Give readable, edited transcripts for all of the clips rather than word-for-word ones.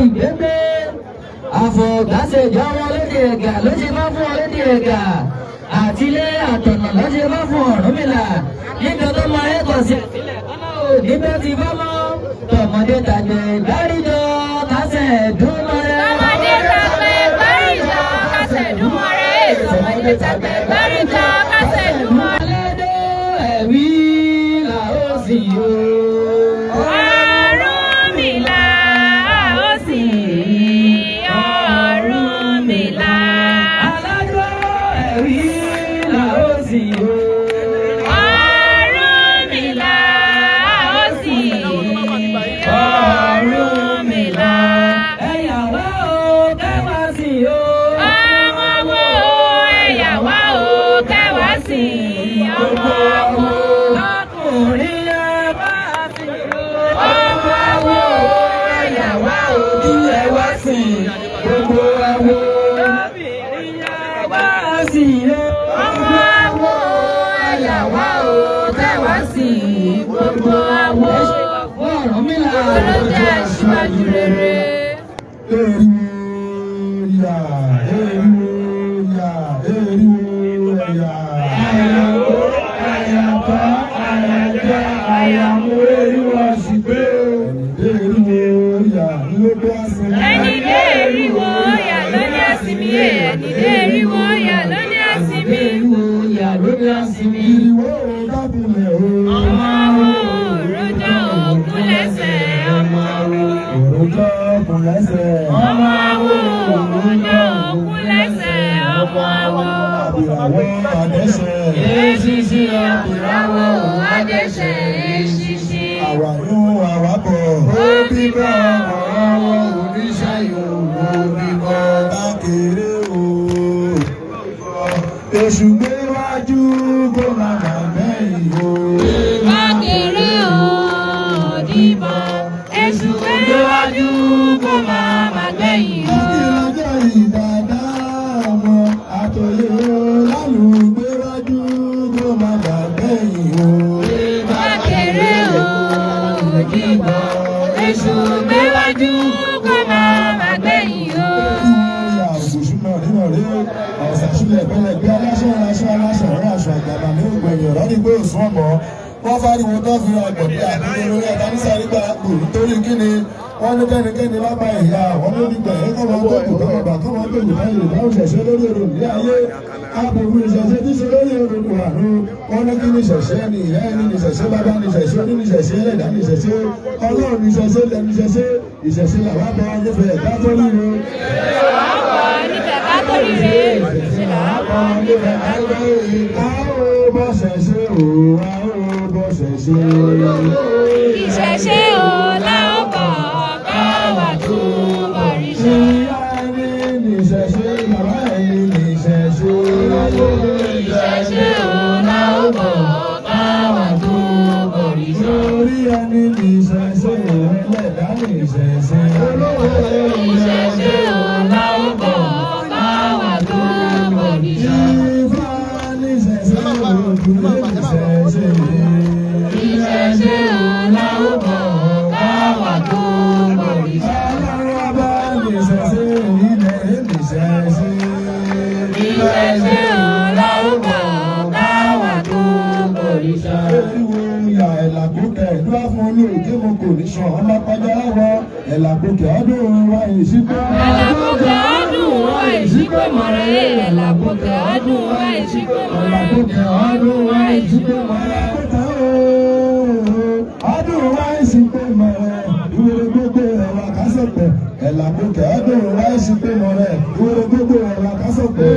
Ìgbégbé àfọ̀gásẹ̀jọ́ wọn lédè ẹ̀gà ló ṣe máa fún ọ lédè ẹ̀gà àtilé àtọ̀nà ló ṣe máa fún Ọ̀rúnmìlà nígbà tó máa ẹ̀kọ́ sí ẹ̀sílẹ̀ kọ́lá ò níbẹ̀ ti bá mọ́ tọmọdé tàgbẹ̀ gbáríjọ kásẹ̀ dún mọ́rẹ́. Tọmọdé tàgbẹ̀ gbáríjọ kásẹ̀ dún mọ́rẹ́. Tọmọdé tàgbẹ̀ gbáríjọ kásẹ̀ dún mọ́rẹ́. Aládó ẹ̀wí là ó sì o. Ọ̀rúnmìlà ó sì Ọ̀rúnmìlà. Aládó ẹ̀wí là ó sì o. Ọ̀rúnmìlà ó sì Ọ̀rúnmìlà. Ẹ̀yà wá o kẹwàá sí o. Ọmọ wo ẹ̀yà wá o kẹwàá sí ọmọ wo. Ọkùnrin ẹ bá sí o. Ọmọ wo ẹ̀yà wá o Ilẹ̀ wá sí gbogbo àwo. Lóbìnrin ẹ wá sí o. Ọmọ wo ẹ̀yà wá o kẹwàá sí gbogbo àwo. Fún Ọ̀rúnmìlà. Ló jẹ́ aṣíwájú rere. Èrìwò èrìwò èrìwò ẹ̀yà. Àyàwó àyàbá àyàjá àyàmú èrìwò àṣìpé. Èrìwò ẹ̀yà ló bá sinmi. Ẹni dé eriwo yà ló ní àsìmí. Ẹni dé eriwo yà ló ní àsìmí. Èrìwò yà ló ní àsìmí. Ìrìwò dábìlẹ̀ o. Ọmọ wo rojọ́ ògún lẹ́sẹ̀ ọmọ wo. Òròjọ́ kùn lẹ́sẹ̀. Ọmọ wo rojọ́ ògún lẹ́sẹ̀ ọmọ wo. Àbìràwọ̀ àdẹ́sẹ̀. Eṣinṣin àbúráwọ̀ adẹ́sẹ̀ eṣinṣin. Àwàyún àwàbọ̀. Ó bímọ àwọn oníṣẹ́ yòówó bímọ. Bákèrè o. Èṣù gbé wájú kó má bà bẹ́yìn o. Bákèrè o dìbọn, èṣù gbéwájú kó máa má gbẹ̀yìn o. Ìrọ̀jọ́ ìdàdá ọmọ àtòyè lálùgbé wájú kó má bà bẹ́yìn o. Bákèrè o dìbọn, èṣù gbéwájú kó máa má gbẹ̀yìn o. Ìyá ògùnṣúná rírọ̀ rí ọ̀sàṣúlẹ̀ pẹlẹgbẹ́ aláṣọ aláṣọ aláṣọ ọ̀rọ̀ aṣọ àgbàbà ní ògbẹ̀yìn ọ̀rọ̀ ní pé òsùn ọmọ wọ́n fáriwo tó fi ra gbọ̀dé àdúgbò lórí ẹ̀ta ní sáré gbà kù nítorí kíni wọ́n ní kẹ́nikẹ́ni bá bá ìyá àwọn ló ní gbẹ̀yìn kọ́mọ tó kù kọ́mọ bà kọ́mọ tó kù báyìí ìdáhùn ṣẹ̀ṣẹ̀ lórí èrò ní ayé àbòrò ìṣẹ̀ṣẹ̀ tí ṣe lórí èrò kù àánú wọ́n ní kí ní ṣẹ̀ṣẹ̀ ní ìyá ẹni ní ṣẹ̀ṣẹ̀ bàbá ní ṣẹ̀ṣẹ̀ oní ní ṣẹ̀ṣẹ̀ ẹlẹ́dàá ní ṣẹ̀ṣẹ̀ ọlọ́run ní ṣẹ̀ṣẹ̀ lẹ́nu ṣẹ̀ṣẹ̀ ìṣẹ̀ṣẹ̀ làwọn bọ̀ nífẹ̀ẹ́ ká tó ríro. Làákọ̀ nífẹ̀ẹ́ ká tó ríre. Ṣe làákọ̀ nífẹ̀ẹ́ ká tó ríre. A ó bọ́ ṣẹ̀ṣẹ̀ o, a ó bọ́ ṣẹ̀ṣẹ̀. Ìṣẹ̀ṣe o láòkọ̀ káwà tó bọ̀rìṣà. Ìyá ẹni ní ṣẹ̀ṣẹ̀, bàbá ẹni ní ṣẹ̀ṣẹ̀. Ìṣẹ̀ṣe o láòkọ̀ káwà tó bọ̀rìṣà. Orí ẹni ní ṣẹ̀ṣẹ̀, ẹlẹ́dàá ní ṣẹ̀ṣẹ̀. Ìṣẹ̀ṣe o láòkọ̀ káwà tó bọ̀rìṣà. Ifá ní ṣẹ̀ṣẹ̀, Ògún ní ṣẹ̀ṣẹ̀. Ìṣẹ̀ṣe o láòkọ̀ káwà tó bọ̀rìṣà. Ọlọ́run ọba ní ṣẹ̀ṣẹ̀, ilẹ̀ ní ṣẹ̀ṣẹ̀. Ìṣẹ̀ṣe o láòkọ̀ káwà tó bọ̀rìṣà. Eriwo ya ẹ̀làgòkè ìdúrà fún olóògbé mo kò ní sàn ọmọ kọjá lọ́wọ́ ẹ̀làgòkè ọdún wa ìṣípò. Ẹ̀làkókè ọdún wa ìṣípò mọ̀rẹ́. Ẹ̀làkókè ọdún wa ìṣípò mọ̀rẹ́. Ẹ̀làgòkè ọdún wa ìṣípò mọ̀rẹ́. Ọdún wa ìṣípò mọ̀rẹ́. Ìwúre gbogbo ẹ̀wà kásọ̀pẹ̀. Ẹ̀làgòkè ọdún wa ìṣípò mọ̀rẹ́. Ìwúre gbogbo ẹ̀wà kásọ̀pẹ̀.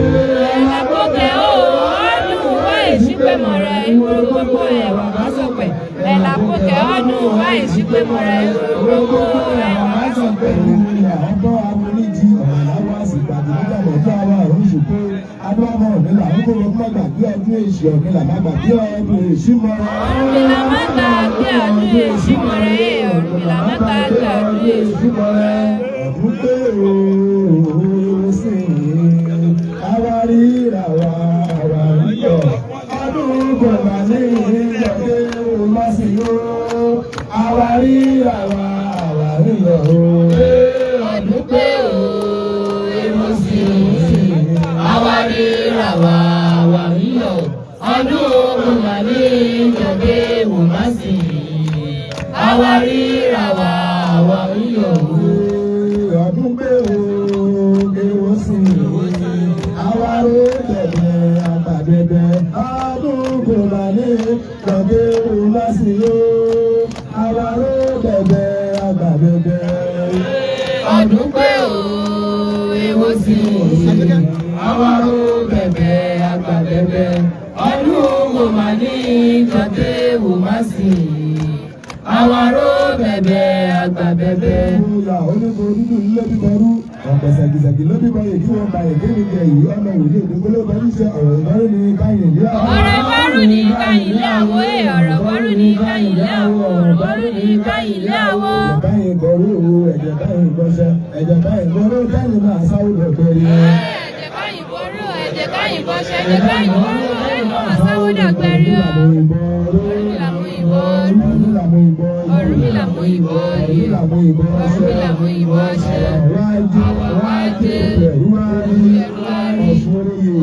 Ẹ̀làkókè ọdún wa ìṣípò mọ̀rẹ́. Ìwúre gbogbo ẹ̀wà kásọ̀pẹ̀. Ẹ̀làkókè ọdún wa ìṣípò mọ̀rẹ́. Ìwúre gbogbo ẹ̀wà kásọ̀pẹ̀. Ọgbọ́n àwọn oníjì ọ̀rọ̀ àwọn àsìgbàdì nígbà mọ̀jọ́ àwọn àrùn ìṣùkú adúláwọ̀ ọ̀nìlà ń kó lọ́gbọ́n gbàgbé ọdún èṣì ọ̀nìlà má gbàgbé ọdún èṣì mọ́. Ọ̀rúnmìlà má gbàgbé ọdún èṣì mọ̀rẹ́. Ọ̀rúnmìlà má gbàgbé ọdún èṣì mọ̀rẹ́. Ọdún pé ooo sí àwa ríra wa àwa ríyọ̀ ọdún kò má ní ìjọdé o má sí o àwa ríra wa àwa ríyọ̀ o. Àwa ríra wa, àwa ń yọ̀ o. Ọdún pé o, èwo sì àwa ró bẹ̀bẹ̀ àgbàdẹ̀bẹ̀. Ọdún kò mà ní lọ́gẹ́ òun má sí o. Àwa ró bẹ̀bẹ̀ àgbàdẹ̀bẹ̀. Ọdún pé o, èwo sì àwa ró bẹ̀bẹ̀ àgbà bẹ̀bẹ̀. Ọdún kò mà ní jọ̀dé wò má sí. Àwa ró bẹ̀bẹ̀ àgbà bẹ̀bẹ̀. Ìyá onígbò dúdú ló bí bọrú, ọ̀pọ̀ ṣẹ̀gìṣẹ̀gì ló bí bọyè kí wọ́n ba èké mi jẹ yìí, ọmọ ìwòlé ìdókòó ló bẹ níṣẹ́ ọ̀rọ̀ ìbárò ní káyìn ní àwọn. Ọ̀rọ̀ ìbárù ní káyìn lé àwọ̀ ẹ̀, ọ̀rọ̀ ìbárù ní káyìn lé àwọ̀, ọ̀rọ̀ ìbárù ní káyìn lé àwọ̀. Ẹ̀jẹ̀ báyìí gbọ́rú o, ẹ̀jẹ̀ báyìí gbọ́ṣẹ́, ẹ̀jẹ̀ báyìí gbọ́rú kẹ́ni máa sáwó dọ̀gbẹ́rì. Ẹ̀jẹ̀ káyìn ború, ẹ̀jẹ̀ káyìn bọṣẹ, ẹ̀jẹ̀ káyìn ború, ẹ̀jẹ̀ máa sáwó dọ̀gbẹ́rì o. Ọ̀rúnmìlà mú ìbọn rú. Ọ̀rúnmìlà mú ìbọn yè. Ọ̀rúnmìlà mú ìbọn ṣẹ. Àwa wá dé. Ẹ̀rù wá rí.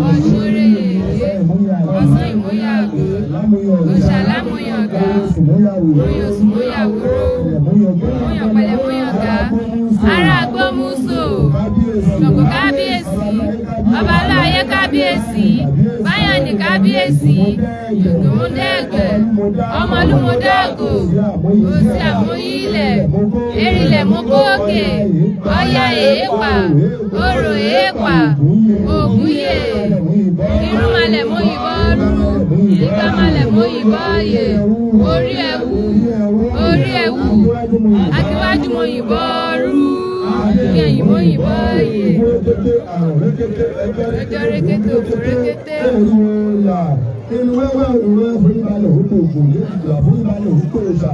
Ọ̀ṣun rè yèyé. Ọ̀sán ìmúyàgò. Òòṣà lámúyàngá. Oyè òsùnmúyàwúrò. Múyàn pẹ̀lẹ́ múyàngá. Ará Agbómúsò. Ṣàngó kábíyèsí. Ọba aláyé kábíyèsí. Báyọ̀nì kábíyèsí. Yògùnmúdẹ́gbẹ̀. Ọmọlúmọdáàgò. Òsì àmúyílẹ̀. Erílẹ̀ mú kóòkè. Ọya èépà. Orò èépà. Ògúnyè. Irúnmalẹ̀ mú ìbọn rú. Ìgbàmalẹ̀ mú ìbọn yè. Orí ẹ̀wù. Orí ẹ̀wù. Akíwájú mú ìbọn rú. Kẹ̀yìn mú ìbọn yè. Ẹjọ́ rékété òfò rékété. Inú wẹ́wẹ́ ìwé foríbalẹ̀ òkú ògùn ìgbà foríbalẹ̀ òkú òòṣà.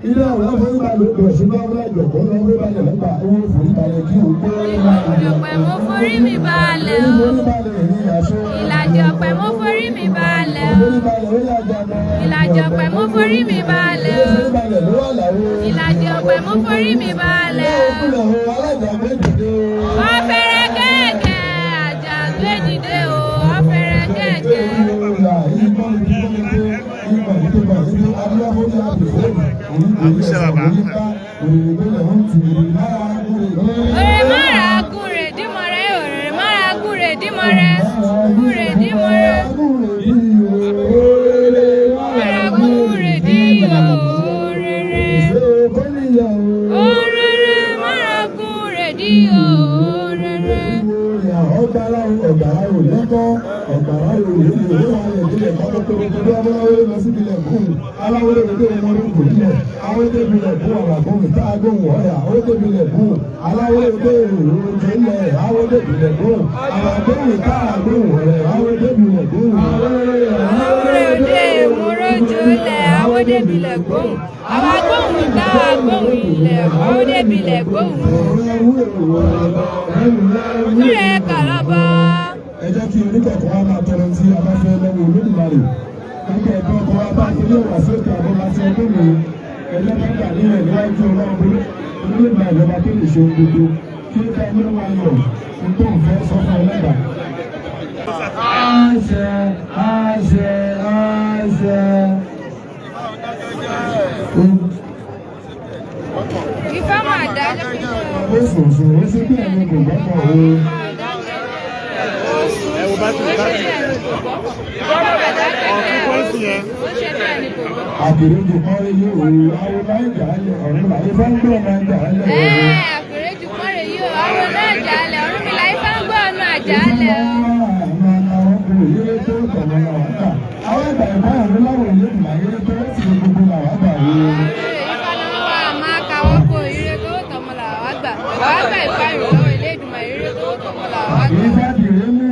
Ilé ọ̀rẹ́ foríbalẹ̀ òkú ọ̀ṣun lọ́wọ́ ìjọ̀kọ́ lọ́wọ́ foríbalẹ̀ lọ́gbà owó foríbalẹ̀ kí o gbé. Ìlàjì ọ̀pẹ mo forí mi balẹ̀ o. Foríbalẹ̀ ní aṣọ. Ìlàjì ọ̀pẹ mo forí mi balẹ̀ o. Foríbalẹ̀ ó yà jàmọ́. Ìlàjì ọ̀pẹ mo forí mi balẹ̀ o. Foríbalẹ̀ ló wà láwo. Ìlàjì ọ̀pẹ mo forí mi balẹ̀ o. Kúlọ̀ o, alájà méjìdé o. Wọ́n fẹ́rẹ́ kẹ̀kẹ́ àjàgbé dìde o. Wọ́n fẹ́rẹ́ kẹ̀kẹ́. Òrè mọ́ra gúnrè dímọ̀rẹ́, òrè mọ́ra gúnrè dímọ̀rẹ́, gúnrè dímọ̀rẹ́. Mọ́ra gúnrè dí òrèrè. Òrèrè mọ́ra gúnrè dí òrèrè. Ọ̀gbàrá ọ̀gbàrá ò lẹ́kọ́, ọ̀gbàrá ò lè lè wà lè délẹ̀ kọ́kọ́ tó gbogbo bí ọmọ lọ síbi ilẹ̀ kùn aláwọ̀ lè dé ọmọ orí kò nílẹ̀ àwọn débi ilẹ̀ kùn ọ̀rọ̀ àgbọ̀n tá a gbóhùn ọ̀yà ó débi ilẹ̀ kùn aláwọ̀ lè dé èrò jẹ́lẹ̀ àwọn débi ilẹ̀ kùn àwọn àgbọ̀n tá a gbóhùn ọ̀rẹ́ àwọn débi ilẹ̀ kùn. Àwòrèdè mòrójòlẹ̀ àwòdébílẹ̀ gbóhùn. Àwa gbóhùn tá a gbóhùn ilẹ̀ àwòdébílẹ̀ gbóhùn. Túrẹ̀ kàlọ́bọ̀. Ẹ jẹ́ kí oníkẹ̀kọ́ wa máa tọrọ tí a bá fẹ́ lọ́wọ́ Olódùmarè. Gbogbo ẹ̀dọ́ ọkọ̀ wa bá ilé wà sókè àbọ̀ láti ọdún mi. Ẹjọ́ bá gbà nílẹ̀ níwájú Ọlọ́run Olódùmarè lọ́ba tó lè ṣe ohun gbogbo. Kí ó dá olówó ayọ̀ ohun tó ń fẹ́ sọ fún ẹlẹ́dàá. Àṣẹ, àṣẹ, àṣẹ. Ifá máa dá Ó sùn sùn, ó sì bí ẹni kò gbọ́kàn o. Ẹ wo bátìrì bátìrì. Ifá máa dá kẹ́kẹ́. Ó ṣe bí ẹni kò gbọ́. Àkèrèjù kan rí yóò wò àwọn láì jà á lẹ̀ ọ̀run láyé bá ń gbọ́ máa ń jà á lẹ̀ Ẹ́ ọ̀run. àkèrèjù kan rè yí o, àwọn náà jà á lẹ̀, Ọ̀rúnmìlà Ifá ń gbọ́ ọ̀nà àjà á lẹ̀ o. Ifá lọ́wọ́ wa máa kàwọ́ kó ire tó tọmọ làwa gbà. Àwa gbà Ifá ìrànlọ́wọ́ Elédùmarè ire tó tọmọ làwa gbà. Àwọn eré Ifá dìré mú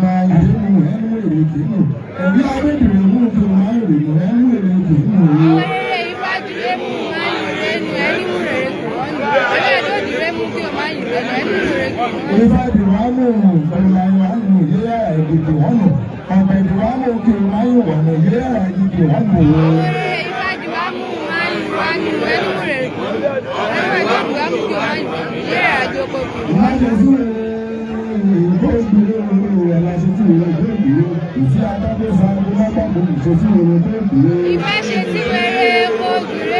máa ń yìnrere nu ẹni mú rere kò wọ́n nù. Ẹgbẹ́ tó dìré mú kí o máa yìnrere nu ẹni mú rere kò wọ́n nù. Àwọn eré Ifá dìwá mú máa ń yìnrere nu ẹni mú rere kò wọ́n nù. Ẹgbẹ́ tó dìwá mú kí o máa yìnrere nu ilé àjò kò kò wọ́n nù. Ifá ṣe tí wéré kó jùré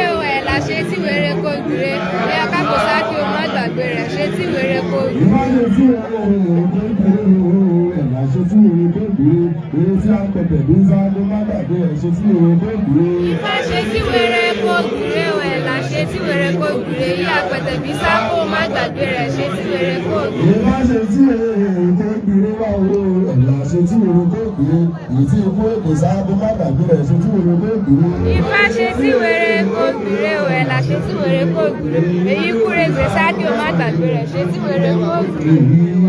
kó gbùrè. Ìbá ṣe tí òun kò gbèrè o, ẹ̀là ṣe tí òun kò gbèrè, èyí tí a ń pẹ̀tẹ̀ bí sáájú má gbàgbé ẹ̀ ṣe tí òun kò gbèrè. Ifá ṣe tí wèrè kó gbùrè o, ẹ̀là ṣe tí wèrè kó gbùrè, yí apẹ̀tẹ̀ bí sá kó má gbàgbé rẹ̀ ṣe tí wèrè kó gbùrè. Ìbá ṣe tí òun kò gbèrè wá o, ẹ̀là ṣe tí òun kò gbèrè, èyí tí ikú èkó sáájú má gbàgbé rẹ̀ ṣe tí òun kò gbèrè. Ifá ṣe tí wèrè kó gbùrè o, ẹ̀là ṣe tí wèrè kó gbùrè, èyí kúre gbè sá kí o má gbàgbé rẹ̀ ṣe tí wèrè kó gbùrè.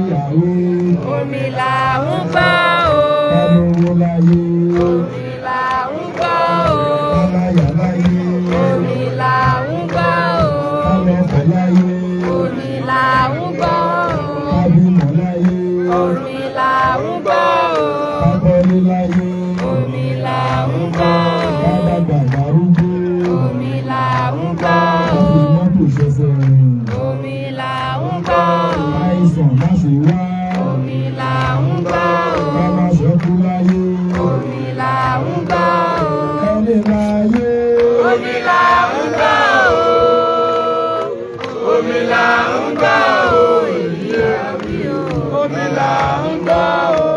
Ìyàwó Omi là ń gbọ́ o. kánúwó láyé, Omi là ń gbọ́ o. káláyà láyé, Omi là ń gbọ́ o. kálọ́kọ̀ láyé, Omi là ń gbọ́ o. kábímọ láyé, Omi là ń gbọ́ o. kábọ́lé láyé, Omi là ń gbọ́ o. kádàgbà dárúgbó, Omi là ń gbọ́ o. káfí mọ́tò ṣẹṣẹ rìn, Omi là ń gbọ́ o. káìsàn má ṣe wá, Omi là ń gbọ́ o. ká má ṣẹ́kú láyé, Omi là ń gbọ́ o. kálé láyé. Omi là ń gbọ́ o. Omi là ń gbọ́ o. Èyí o. Omi là ń gbọ́ o.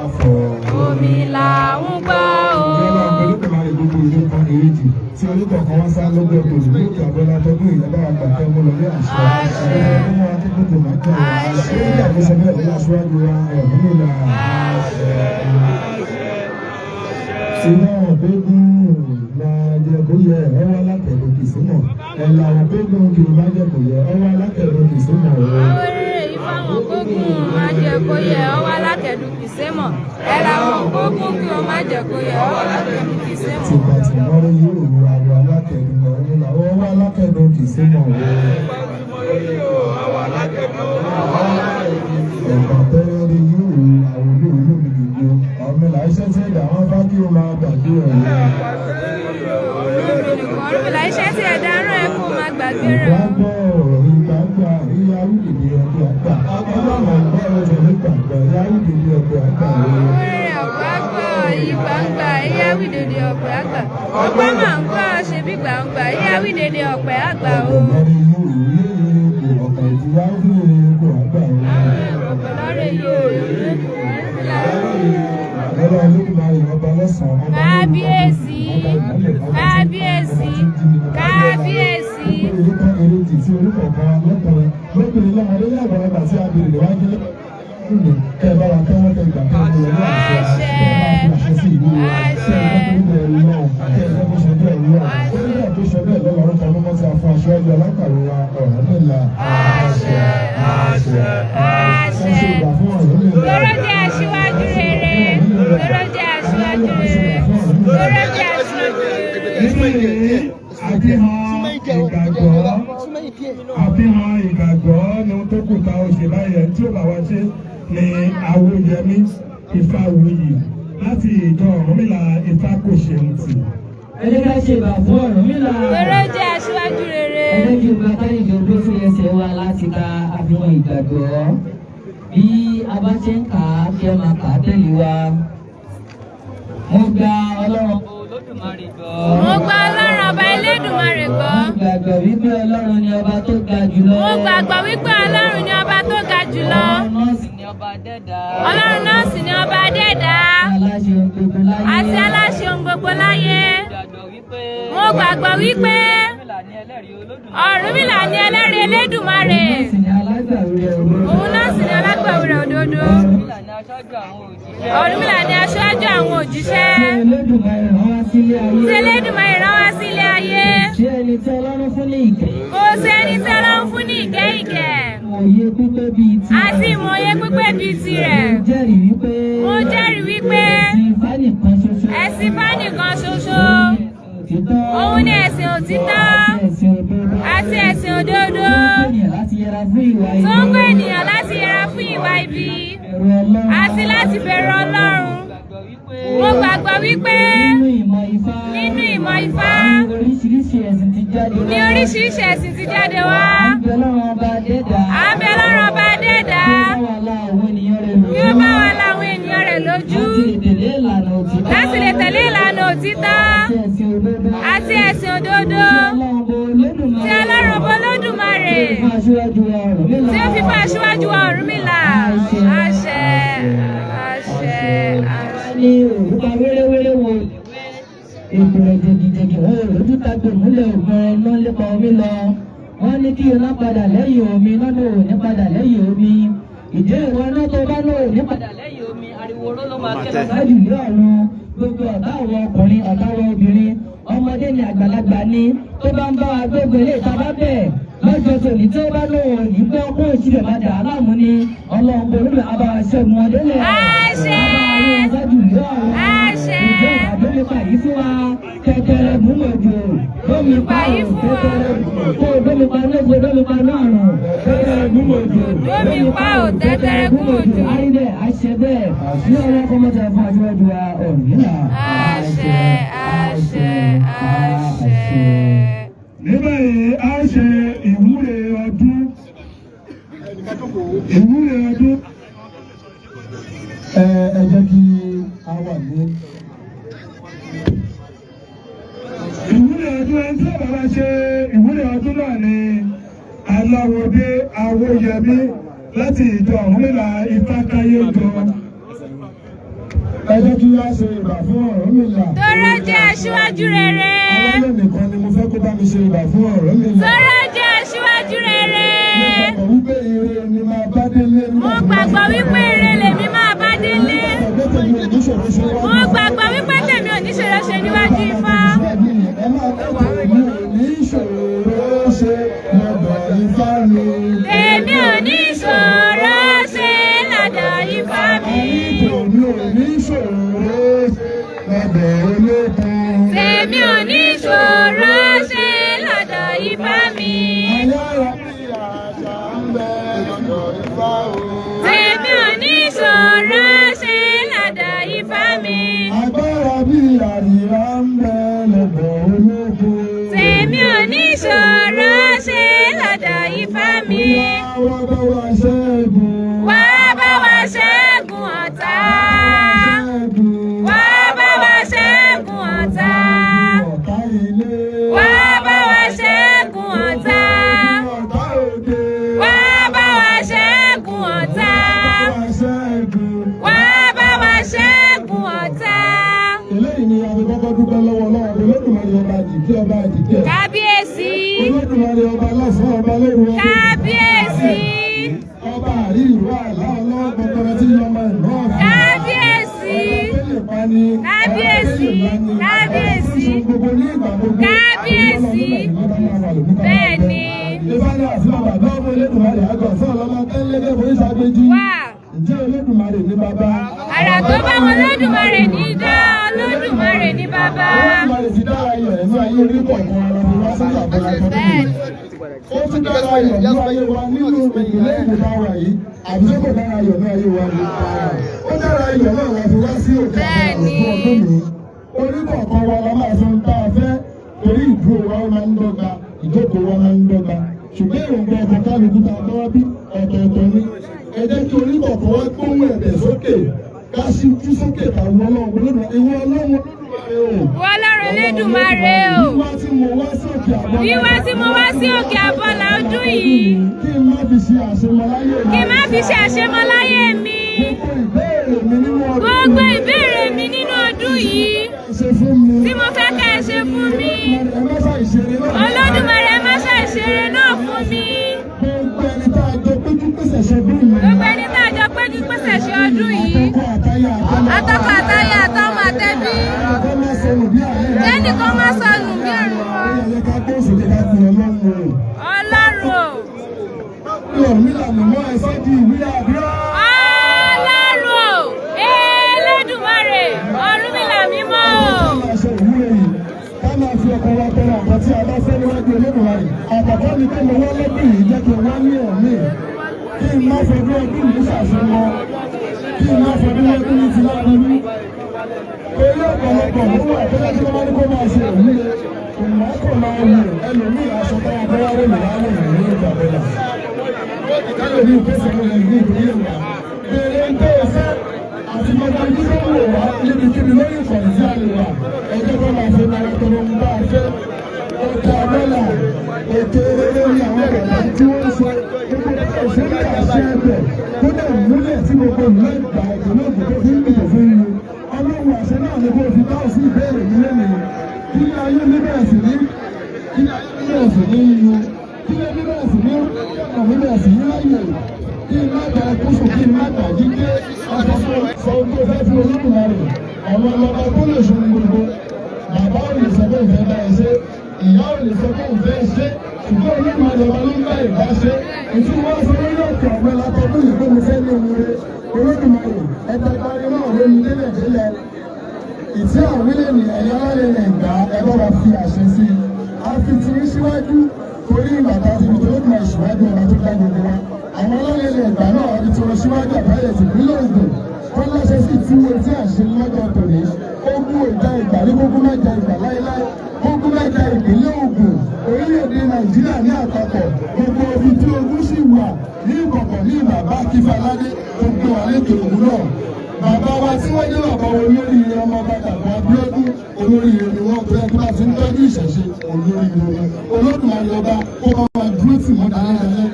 Àfọ̀. Omi là ń gbọ́ o. Ìjọba Olódùmarè gbogbo ìlú kan èjì tí olùkọ̀ọ̀kan wá sá lọ́gbọ̀ tòlù lókè abọ́lá tọdún ìyẹn bá wa gbàtẹ́ mú lọ ní àṣẹ. Àṣẹ. Ẹgbẹ́ mú akíkòkò máa jẹ́ wa. Àṣẹ. Nígbà tó sọ bẹ́ẹ̀ lọ́wọ́ aṣíwájú wa Ọ̀rúnmìlà. Iná ọ̀gbẹ́gun máa jẹ kó yẹ ọwọ́ alákẹ̀lẹ́ kì sí mọ̀. Ẹ̀là ọ̀gbẹ́gun kì í máa jẹ kó yẹ ọwọ́ alákẹ̀lẹ́ kì sí mọ̀ o. Àwọn eré ifá wọn gbógun má jẹ́ kó yẹ ọwọ́ alákẹ̀dùn kì í sé mọ̀. Ẹ̀rà wọn gbógun kí o má jẹ́ kó yẹ ọwọ́ alákẹ̀dùn kì í sé mọ̀. Tìpàtìmọ́rí yóò ru àwọ̀ alákẹ̀dùn Ọ̀rúnmìlà ọwọ́ alákẹ̀dùn kì í sí mọ̀ o. Ẹ̀bà tẹ́rẹ́ rí yóò ru àwọn olóòlù mi gbogbo. Ọ̀rúnmìlà iṣẹ́ tí ẹ̀dá wọn bá kí o máa gbàgbé ẹ̀ lọ. Ọ̀rúnmìlà iṣẹ́ tí ẹ̀dá rán ẹ kó má gbàgbé rẹ̀ o. Ìgbàgbọ́ ìgbàgbà ìyá wíìdì ẹgbẹ́ àgbà. Ọlọ́run ọgbọ́n ọjọ́ nígbàgbọ́ ìyá wíìdì ẹgbẹ́ àgbà o. Orí ọ̀pọ̀ àgbà yìí gbangba ìyá wídèdè ọ̀pẹ̀ àgbà. Ọ̀pọ̀ máa ń gbọ́ ṣe bí gbangba ìyá wídèdè ọ̀pẹ̀ àgbà o. Ọ̀gbọ̀n yóò rí èrè ọ̀pọ̀ ìdíwá fún èrè àgbà o. Ọ̀pọ̀ lọ́rẹ̀ yóò rí Ọlọ́run Olódùmarè ọba lọ́sàn-án ọba lóru, Kábíyèsí, ọba ìmọ́lẹ̀, ọba tí ń kábíyèsí, ọba tí ń jí ni, ọba tí ń kábíyèsí. Gbogbo orúkọ èrèjì tí orúkọ kan lọ́kùnrin lóbìnrin lọ́mọdé ní àgbàlagbà tí a bèrè níwájú lónìí kẹ́ ẹ bá wa tẹ́wọ́ tẹ ìgbà tẹ́ ẹ ní àṣẹ Àṣẹ. kẹ́ ẹ máa fi àṣẹ sí ìlú wa kẹ́ ẹ jẹ́ kó rí bẹ́ẹ̀ lọ́hùn kẹ́ ẹ jẹ́ kó ṣe bẹ́ẹ̀ lọ́hùn ó ní bẹ́ẹ̀ tó ṣe bẹ́ẹ̀ lọ́wọ́ orúkọ mímọ́ tí a fún aṣáájú alákàwé wa Ọ̀rúnmìlà. Àṣẹ, àṣẹ, àṣẹ. Ẹ ṣe ìgbà fún Ọ̀rúnmìlà. Tóró jẹ́ aṣíwájú rere. Tóró jẹ́ aṣíwájú rere. Tóró jẹ́ aṣíwájú rere. Nínú àfihàn ìgbàgbọ́ àfihàn ìgbàgbọ́ ni ohun tó kù ta oṣù láyé tí ó bá wá ṣe ni Awóyẹmí Ifáwuyì láti ìjọ Ọ̀rúnmìlà Ifákòṣèǹtì. Ẹ jẹ́ ká ṣe ìbà fún Ọ̀rúnmìlà. Tóró jẹ́ aṣíwájú rere. Ẹ jẹ́ kí o gba káyọ̀dé ogbó sí ẹsẹ̀ wa láti ka àfihàn ìgbàgbọ́. Bí a bá ṣe ń kà á kí ẹ máa kà á tẹ̀lé wa. Mo gba Ọlọ́run Olódùmarè gbọ́. Mo gba Ọlọ́run ọba Elédùmarè gbọ́. Mo gbàgbọ́ wípé Ọlọ́run ni ọba tó ga jùlọ. Mo gbàgbọ́ wípé Ọlọ́run ni ọba tó ga jùlọ. Ọlọ́run náà sì ni ọba dẹ́dà. Ọlọ́run náà sì ni ọba adẹ́dá Aláṣẹ ohun gbogbo láyé. àti aláṣẹ ohun gbogbo láyé. Gbàgbọ́ wípé Mo gbàgbọ́ wípé Ọ̀rúnmìlà ni ẹlẹ́rìí Olódùmarè. Ọ̀rúnmìlà ni ẹlẹ́rìí Elédùmarè. Òun náà sì ni alágbàwí rẹ̀ òdodo. Òun náà sì ni alágbàwí rẹ̀ òdodo. Ọ̀rúnmìlà ni aṣáájú àwọn òjíṣẹ́. Ọ̀rúnmìlà ni aṣáájú àwọn òjíṣẹ́. Tí Elédùmarè rán wá sílé ayé. Tí Elédùmarè rán wá sílé ayé. Ṣé ẹni tí Ọlọ́run fún ní ìkẹ́? Kò sí ẹni tí Ọlọ́run fún ní ìkẹ́ ìkẹ́ Òye pípé bíi tirẹ̀. àti ìmọ̀ye pípé bíi tirẹ̀. Mo jẹ́rìí wípé. Mo jẹ́rìí wípé Ẹ̀sìn Ifá nìkan ṣoṣo. ẹ̀sìn Ifá nìkan ṣoṣo. Òtítọ́. Òun ni ẹ̀sìn òtítọ́ Àti ẹ̀sìn òdodo. àti ẹ̀sìn òdodo Tó ń pè ènìyàn láti yẹra fún ìwà ibi. tó ń pè ènìyàn láti yẹra fún ìwà ibi Bẹ̀rù Ọlọ́run. àti láti bẹ̀rù Ọlọ́run. Mo gbàgbọ́ wípé Nínú ìmọ̀ Ifá. nínú ìmọ̀ Ifá Ní oríṣiríṣi ẹ̀sìn ti jáde wá. ní oríṣiríṣi ẹ̀sìn ti jáde wá. À ń bẹ Ọlọ́run ọba dẹ́dà. À ń bẹ Ọlọ́run ọba adẹ́dá Kí ó bá wa la àwọn ènìyàn rẹ̀ lójú. kí ó bá wa la àwọn ènìyàn rẹ̀ lójú Láti lè tẹ̀lé ìlànà òtítọ́. láti lè tẹ̀lé ìlànà òtítọ́ Àti ẹ̀sìn òdodo. àti ẹ̀sìn òdodo Tí Ọlọ́run ọba Olódùmarè. tí Ọlọ́run ọba Olódùmarè fún aṣíwájú wa Ọ̀rúnmìlà. Tí ó fi fún aṣíwájú wa Ọ̀rúnmìlà. Àṣẹ, àṣẹ, àṣẹ. Ní òrùka wéréwéré wo ìpìlẹ̀ jẹgìjẹgì wọn ò lójú tagbè múlẹ̀ ògùn iná lépa omi lọ. Wọ́n ní kí iná padà lẹ́yìn omi, iná ló ò ní padà lẹ́yìn omi. Ìjẹ́ ìwọ iná tó bá lò ní padà lẹ́yìn omi, ariwo oró ló máa kẹ́ lọ sáájú ìlú ọ̀run. Gbogbo ọ̀tá àwọn ọkùnrin, ọ̀tá àwọn obìnrin, ọmọdé ni, àgbàlagbà ni, tó bá ń bá wa gbégbé ilé ìta bá bẹ̀ lọ́jọ́ tòní, tí ó bá lóun ò ní gbọ́, kó òṣìṣẹ́ máa dà á láàmú ni. Ọlọ́run kò rí àbá ṣẹ́gun wọn délẹ̀. Àṣẹ. Àbá ìlú ọ̀run. Àṣẹ. Ìjọ àdómi pàyí fún wa kẹkẹrẹ gúnmọ̀jò lómi pa Pàyí fún wa. Kẹkẹrẹ kó dómi pa lóko, dómi pa náà kẹkẹrẹ gúnmọ̀jò. Dómi pa ò tẹ́tẹ́rẹ́ gúnmọ̀jò. Àríbẹ̀ àṣẹ bẹ́ẹ̀ ní ọlọ́kọ́ mọ́tò fún aṣíwájú wa Ọ̀rúnmìlà. Àṣẹ, àṣẹ, àṣẹ. Ní báyìí, a ṣe ìwúre ọdún, ìwúre ọdún. Ẹ jẹ́ kí a wà ní. Ìwúre ọdún, ẹni tí bàbá ṣe ìwúre ọdún náà ni Aláwọdé Awóyẹmí láti ìjọ Ọ̀rúnmìlà Ifákáyé jọ. Ẹ jẹ́ kí a ṣe ìbà fún Ọ̀rúnmìlà. Tọ́rọ jẹ́ aṣíwájú rere. Alálẹ̀ nìkan ni mo fẹ́ kó bá mi ṣe ìbà fún Ọ̀rúnmìlà. Tọ́rọ jẹ́ aṣíwájú rere. Mo gbàgbọ́ wípé ire ni máa bá délé. Mo gbàgbọ́ wípé ire lèmi máa bá délé. Mo gbàgbọ́ wípé tèmi ò ní ṣòro ṣe níwájú Ifá. Ẹ máa kọ́ tèmi ò ní ṣòro ṣe lọ́dọ̀ Ifá mi. Tèmi ò ní ṣòro ṣe lọ́dọ̀ Ifá mi. Tèmi ò ní ṣòro ṣe lọ́dọ̀ olókun. Tèmi ò ní ṣòro ṣe lọ́dọ̀ Ifá mi. Ayára bí àṣà ń bẹ lọ́dọ̀ Ifá o. Tèmi ò ní ṣòro ṣe lọ́dọ̀ Ifá mi. Agbára bí àríyá ń bẹ lọ́dọ̀ olókun. Tèmi ò ní ṣòro ṣe lọ́dọ̀ Ifá mi. Wá bá wa ṣẹ́gun. Wá bá wa ṣẹ́gun ọ̀tá. Ṣẹ́gun. Wá bá wa ṣẹ́gun ọ̀tá. Ọ̀tá ilé. Wá bá wa ṣẹ́gun ọ̀tá. Ọ̀tá òde. Wá bá wa ṣẹ́gun ọ̀tá. Wá ṣẹ́gun. Wá bá wa ṣẹ́gun ọ̀tá. Eléyìí ni a fi kọ́kọ́ dúpẹ́ lọ́wọ́ Ọlọ́run Olódùmarè, ọba àjìkí, ọba àjìkí ẹ̀. Kábíyèsí. Olódùmarè, ọba lọ́sàn-án, ọba lóru, ọba Kábíyèsí. ọba àrí ìlú àlá, ọlọ́gbọ̀n tọrọ tí yọmọ ìlú ọ̀fìn. Kábíyèsí. Ọba tó lè pani. Kábíyèsí. Kábíyèsí. Gbogbo ní ìgbà gbogbo. Kábíyèsí. Bẹ́ẹ̀ni. Ìbáni àti bàbá náà mú Olódùmarè àgọ̀ fún ọlọ́mọ tẹ́lẹ́gẹ́ forí ṣàgbéjì. Wá. Ǹjẹ́ Olódùmarè ní bàbá? Àrà tó bá wọn Olódùmarè ní dá, Olódùmarè ní bàbá. Olódùmarè ti dára ayọ̀ nínú ayé orí kọ̀ọ̀kan ara fi wá sí àbọ̀là tó Bẹ́ẹ̀ni. Ó tún dára ayọ̀ nínú ayé wa nínú ìpínlẹ̀ Èkó tá a wà yìí, àbí tó kò dára ayọ̀ nínú ayé wa ni? Ó dára ayọ̀ náà la fi wá sí òkè Bẹ́ẹ̀ni. àbọ̀là ọdún mi. Orí kọ̀ọ̀kan wa la máa sọ ń tá a fẹ́, torí ìdúró wa ó máa ń dọ́gba, ìjókòó wa máa ń dọ́gba, ṣùgbọ́n èròǹgbà ọkọ̀ kálukú tá a bá wá bí ọ̀tọ̀ọ̀tọ̀ ni. Ẹ jẹ́ kí orí kọ̀ọ̀kan wa gbóhùn ẹ̀bẹ̀ sókè, ká sì tú sókè tàwọn Ọlọ́run Olódùmarè, ìwọ Ọlọ́run Olódùmarè o. Wọ Ọlọ́run Elédùmarè o. Wíwá tí mo wá sí òkè àbọ̀là. Wíwá tí mo wá sí òkè àbọ̀là ọdún yìí. Kí n má fi ṣe àṣemọ láyé mi. Kí n má fi ṣe àṣemọ láyé mi. Gbogbo ìbéèrè mi nínú ọdún. Gbogbo ìbéèrè mi nínú ọdún yìí. Ṣe fún mi. Tí mo fẹ́ kẹ́ ẹ ṣe fún mi. Ẹ má ṣàìṣeré náà. Olódùmarè, má ṣàìṣeré náà fún mi. Gbogbo ẹni tá a jọ péjú pèsè ṣe bí mi. Gbogbo ẹni tá a jọ péjú pèsè ṣe ọdún yìí. Àtọkọ àtaya àtọmọ. Àtọkọ àtaya, àtọmọ àtẹbí. Kẹ́nìkan má sọnù bí àárẹ̀. Kẹ́nìkan má sọnù bí àrùn wọn. Ó yẹ ká gbé òṣèlú ká fi Ọlọ́run o. Ọlọ́run o. Ọ̀rúnmìlà mọ̀ ẹsẹ̀ di ìwé àdúrà. Ọlọ́run o. Elédùmarè, Ọ̀rúnmìlà mímọ́ o. Ká máa ṣe ìwúre yìí, ká máa fi ọkàn wa tọrọ nǹkan tí a bá fẹ́ níwájú Olódùmarè. Àkọ́kọ́ ni pé mo wá lọ́dún yìí, jẹ́ kí n wá ní ẹ̀mí. Kí n má fọdún ọdún yìí ṣàṣemọ. Kí n má fọdún ọdún yìí ti láburú. Torí ọ̀pọ̀lọpọ̀ ló wà tó dájú tó bá ní kó máa ṣe ìwúre. Ìmọ̀ kò máa wù ẹlòmíì aṣọ táwọn bọ́wá rẹ̀ lè wá wò ní ìgbà bọ́lá. Ẹlòmíì pèsè lórí ìlú ìpínlẹ̀ wa. Bèrè ń tẹ́ ẹ fẹ́ àti gbogbo ibi tó ń wò wá níbikíbi lórí ìkànnì tí a lè wà. Ẹjẹ́ kó máa fi tara tọrọ ń bá a fẹ́. Òkè Abẹ́là, òkè eré ní àwọn bàbá. tí wọ́n ń sọ gbogbo bẹ́ẹ̀ ṣe ń àṣẹ ẹbẹ̀ tó dẹ̀ múlẹ̀ tí gbogbo ìlú Ẹ̀gbá ìpínlẹ̀ Ògùn tó fi ń dìbò fún yín. Ọlọ́run àṣẹ náà ni kó fi dáhùn sí ìbéèrè mi lẹ́nu. Kí ni ayé mi bẹ̀rẹ̀ sí ní, kí ni ayé mi bẹ̀rẹ̀ sí ní yún, kí ni ayé bẹ̀rẹ̀ sí ní ọ̀nà mi bẹ̀rẹ̀ sí ní ráyè, kí n má gba ẹkúsùn, kí n má gbà jíjẹ ọkọ̀ fún sọ ohun tó fẹ́ fún Olódùmarè. Àwọn ọlọ́ba tó lè ṣe ohun gbogbo. Bàbá ò lè sọ pé òun fẹ́ bá ẹ ṣe, ìyá ò lè sọ pé òun fẹ́ ṣe, ṣùgbọ́n Olódùmarè ọba ló ń bá ìbá ṣe. Ìtú wọn sọ lórí òkè ọ̀gbẹ́ látọdún yìí pé mo fẹ́ ní ohun rere. Olódùmarè, ẹ̀ta parí náà ló ní délẹ̀ délẹ̀. Ìtí àwílẹ̀ ní ẹ̀yà alẹ́ ìgbà ẹ bá wa fi àṣẹ sí i. A fi ti ń síwájú torí ìgbà tá a ti fi tó lóògùn ìṣíwájú ọba tó dá gbogbo wa. Àwọn alálẹ̀ ìgbà náà a fi ti wọn síwájú àbáyé tìpínlẹ̀ Ògùn. Wọ́n láṣẹ sí ìtúwò tí à ń ṣe lọ́jọ́ tòní. Ogun ò já ìgbà rí, kókó má ja ìgbà láéláé. Ogun má ja ìpínlẹ̀ Ògùn, orílẹ̀-èdè Nàìjíríà ní àpapọ̀. Gbogbo ibi tí ogun sì wà ní ìkọ̀kọ̀ ní bàbá Akífaládé tó gbé wa lékè ògùn náà. Bàbá wa tí wọ́n jẹ́ bàbá wa olóríire, ọmọ ọba Dàpọ̀ Abíọ́dún, olóríire ni wọ́n. Tó yẹ kí wọ́n ti ń tọ́jú ìṣẹ̀ṣe, olóríire ni. Olódùmarè ọba kó bá wa dúró tì wọ́n dáadáa.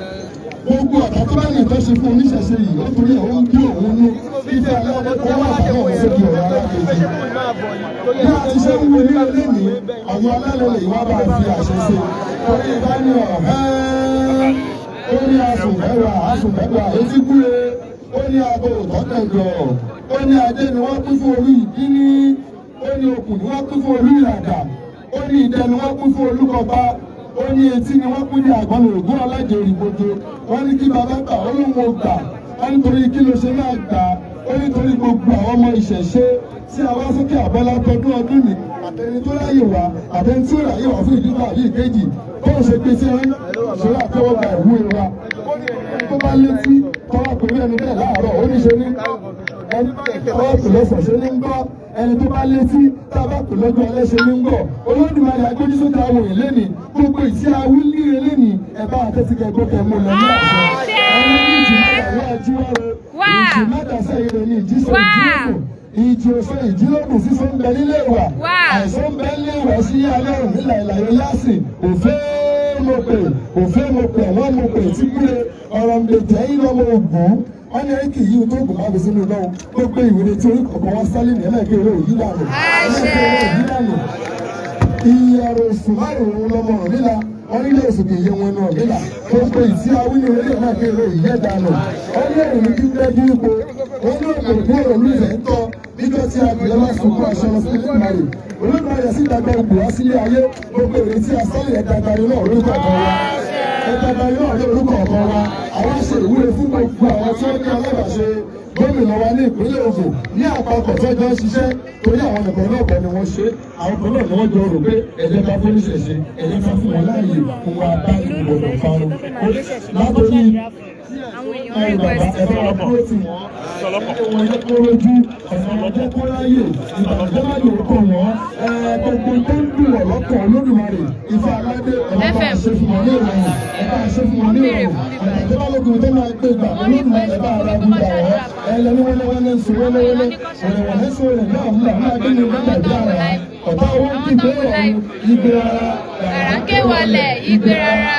Gbogbo ọ̀tá tó bá lè tọ́ ṣe fún oníṣẹ̀ṣe yìí, ó torí ẹ̀ ó ń bí òun ní fífẹ́ aláwọ̀ kó wà fún ọ̀hún sókè ọ̀rọ̀ alákejì. Bí a ti ṣe ń wo ní ilé ní àwọn alálẹ̀ lè wá bá a fi àṣẹ sí i. Torí ìbá ní ọ̀hẹ́, ó ní asùnfẹ́wà asùnfẹ́wà etí kúre, ó ní aago òtọ́tẹ̀jọ, ó ní adé ni wọ́n pín fún olú ìdíní, ó ní okùn ni wọ́n pín fún olú ìràdà, ó ní idẹ ni wọ́n pín fún olúkọba, ó ní etí ni wọ́n pín ní àgbọn ògùn alájẹ òrìgbòdo. Wọ́n ní kí bàbá gbà, ó lóun ò gbà. Wọ́n nítorí kí ló ṣe máa gbà? Ó nítorí gbogbo àwọn ọmọ ìṣẹ̀ṣe tí a wá sókè àbọ́lá tọdún ọdún ní, àtẹni tó ráyè wá, àtẹni tí ó ráyè wá fún ìdíkọ̀ àbí ìkejì, bóun ṣe pé sí ẹni ṣe àtẹwọ́gbà ìwúre wa. Tó bá létí tọ́wọ́ pẹ̀lú ẹni bẹ́ẹ̀ láàárọ̀, ó ní ṣe ní ẹni tọ́wọ́ pè lọ́sàn ṣe ní ń gbọ́. Ẹni tó bá létí tá a bá pè lọ́jọ́ alẹ́ ṣe ní ń gbọ́. Olódùmarè agbójúsókè àwọn èèyàn lẹ́ni gbogbo ìtí awí líre lẹ́ni ẹ̀ bá àtẹ́tí kẹgbọ́ kẹ mú lọ ní àṣẹ. Ẹni ní ìjì mẹ́ta wá ajíwáro, ìjì mẹ́ta sẹ́yìn rẹ̀ ní ìjísọ̀ ìjílógún, ìjì òsè ìjílógún, sísọ ń bẹ nílé ìwà, àìsàn ń bẹ nílé ìwà sí alẹ́ òní ìlà ìlàyé yásì. Òfé mo pè, òfé mo pè, àwọn mo pè tí kúre ọ̀rọ̀ ń bẹ tẹ́ yín lọ́mọ ògùn. Wọ́n ní kì í yí tó gùn má fi sínú náà. Gbogbo ìwé tí orí kọ̀ọ̀kan wá sálẹ̀ ní ẹlẹ́ẹ̀kẹ́ òyí dànù, ẹlẹ́ẹ̀kẹ́ òyí dànù. Iye ọ̀rọ̀ oṣù márùn-ún lọ́mọ nílà wọ́n nílé oṣù kì í yé wọn náà nílà. Gbogbo ìtí awíní orí ẹlẹ́ẹ̀kẹ́ òyí dànù. Wọ́n ní òun kí gbẹ́jú ipò, wọ́n ní òkò ní olùfẹ́ ń tọ́ níjọ́ tí adìyẹ bá sunkún aṣọ lọ sí Olódùmarè, Olódùmarè sì dàgbà ògbò wá sílé ayé. Gbogbo ìrètí asálẹ̀ ẹ̀dàgbàrí náà lórúkọ ọ̀kan wa, ẹ̀dàgbàrí náà ní orúkọ ọ̀kan wa. Àwọn ṣe ìwúre fún gbogbo àwọn tí wọ́n ní alábàṣe gómìnà wa ní ìpínlẹ̀ Ògùn ní àpapọ̀ tó jọ ń ṣiṣẹ́, torí àwọn nìkan náà kọ́ ni wọ́n ṣe. Àwọn kan náà ni wọ́n jọ rò pé ẹ̀jẹ̀ ká fún oníṣẹ̀ṣe, ẹ̀jẹ̀ ká fún wọn láàyè fún wa bá ìgbọ̀dọ̀ parun látòrí Àwọn èèyàn request. Ẹ̀fọ́ wa dúró tì wọ́n, wọn yẹ kó rojú ọ̀nà, wọn jẹ́ kó ráyè ìbànújẹ́ má yòó kàn wọ́n. Gbogbo tó ń dùn wọ́n lọ́kàn, Olódùmarè Ifá aládé, ẹ̀ bá ṣe fún wọn ní ìrọ̀rùn, ẹ̀ bá ṣe fún wọn ní ìrọ̀rùn. Ọ̀nà tó bá lókun tó máa gbé gbà, Olódùmarè bá ara gbúgbà wọ́n. Ẹlẹ́ni wẹ́lẹ́wẹ́lẹ́ ń sọ wẹ́lẹ́wẹ́lẹ́, wẹ̀lẹ́wẹ̀lẹ́ sọ rẹ̀ náà ńlá máa gbé ní gbàgbé ara ọ̀tá owó ń kígbe ọ̀run igbe ara. Àràké wọlé, igbe rárá.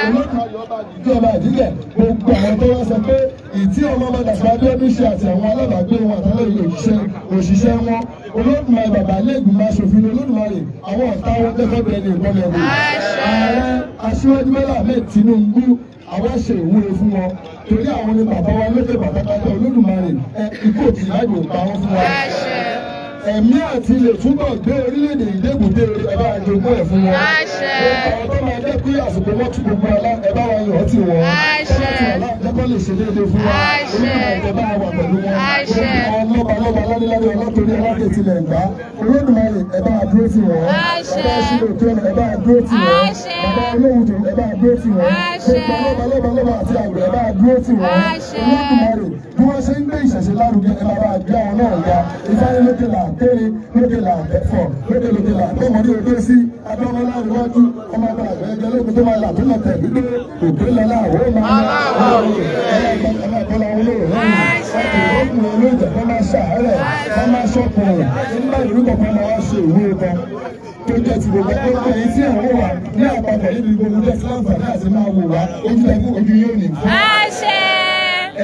Ìjọba ìdílé, gbogbo àwọn tó wá sọ pé ìtí ọmọ ọmọ Dàpọ̀ Abíọ́dún ṣe àti àwọn alábàágbé wọn àtàwọn òṣìṣẹ́ wọn, Olódùmarè bàbá lẹ́gbìmọ̀ aṣòfin, Olódùmarè, àwọn ọ̀tá wọn tẹ́fẹ́ bẹ̀rẹ̀ ní ìkọlẹ̀ wò. Ààrẹ Aṣíwájú Bọ́lá Ahmed Tinubu, àwọn ṣe ìwúre fún wọn torí àwọn ni bàbá wa lókè bàtàkàtà. Olódùmarè, ẹ ikú òtí láàyò pa wọn fún wa. Ẹ̀mí àti ilé túbọ̀ gbé orílẹ̀-èdè ìdẹ́gbùdé, ẹ bá jogún ẹ̀ fún wọn. Àwọn tó máa jẹ́ pé àsìkò wọn tún gbogbo ọlá, ẹ bá wa yàn ọ́ tì wọ́n. Lẹ́kọ́ lè ṣe déédéé fún wa. Olódùmarè, ẹ bá wà pẹ̀lú wọn. Àwọn lọ́ba lọ́ba ládéládé ọlọ́tòrí alákẹ́tìlẹ̀ ẹ̀gbá, Olódùmarè, ẹ bá dúró tì wọ́n. Bàbá ṣílò tó ẹ bá dúró tì wọ́n. Bàbá olóhùn tó ẹ bá dúró tì wọ́n. Gbogbo lọ́ba lọ́ba lọ́ba àti àgbẹ̀, ẹ bá dúró tì wọ́n. Olódùmarè, bí wọ́n ṣe ń gbé ìṣẹ̀ṣe lárugẹ, ẹ bá bá gbé àwọn náà ga. Ìfáyín lókè là kéré, lókè là ẹ̀fọ̀, lókè lókè là tọmọdé odó sí adọ́mọlá níwájú ọmọ ọba àgbẹ̀gẹ́ lókun tó máa là tó lọ tẹ̀ dúdú òkè lọ́la àwọn máa ọlọ́ọ̀kọ́lá olóòrùn ọkùnrin olóòjẹ́ kọ́ máa ṣàárẹ̀ kọ́ máa ṣọkùnrin nígbà ìlú kọ̀ọ̀kan máa wá ṣe ìwé kan. tó jẹ́ ti gbogbo gbogbo èyí tí àwọn wà ní àpapọ̀ níbi gbogbo jẹ́ láǹfààní àti máa wò wá, ojú ẹ fún ojú yóò ní fún. Àṣẹ.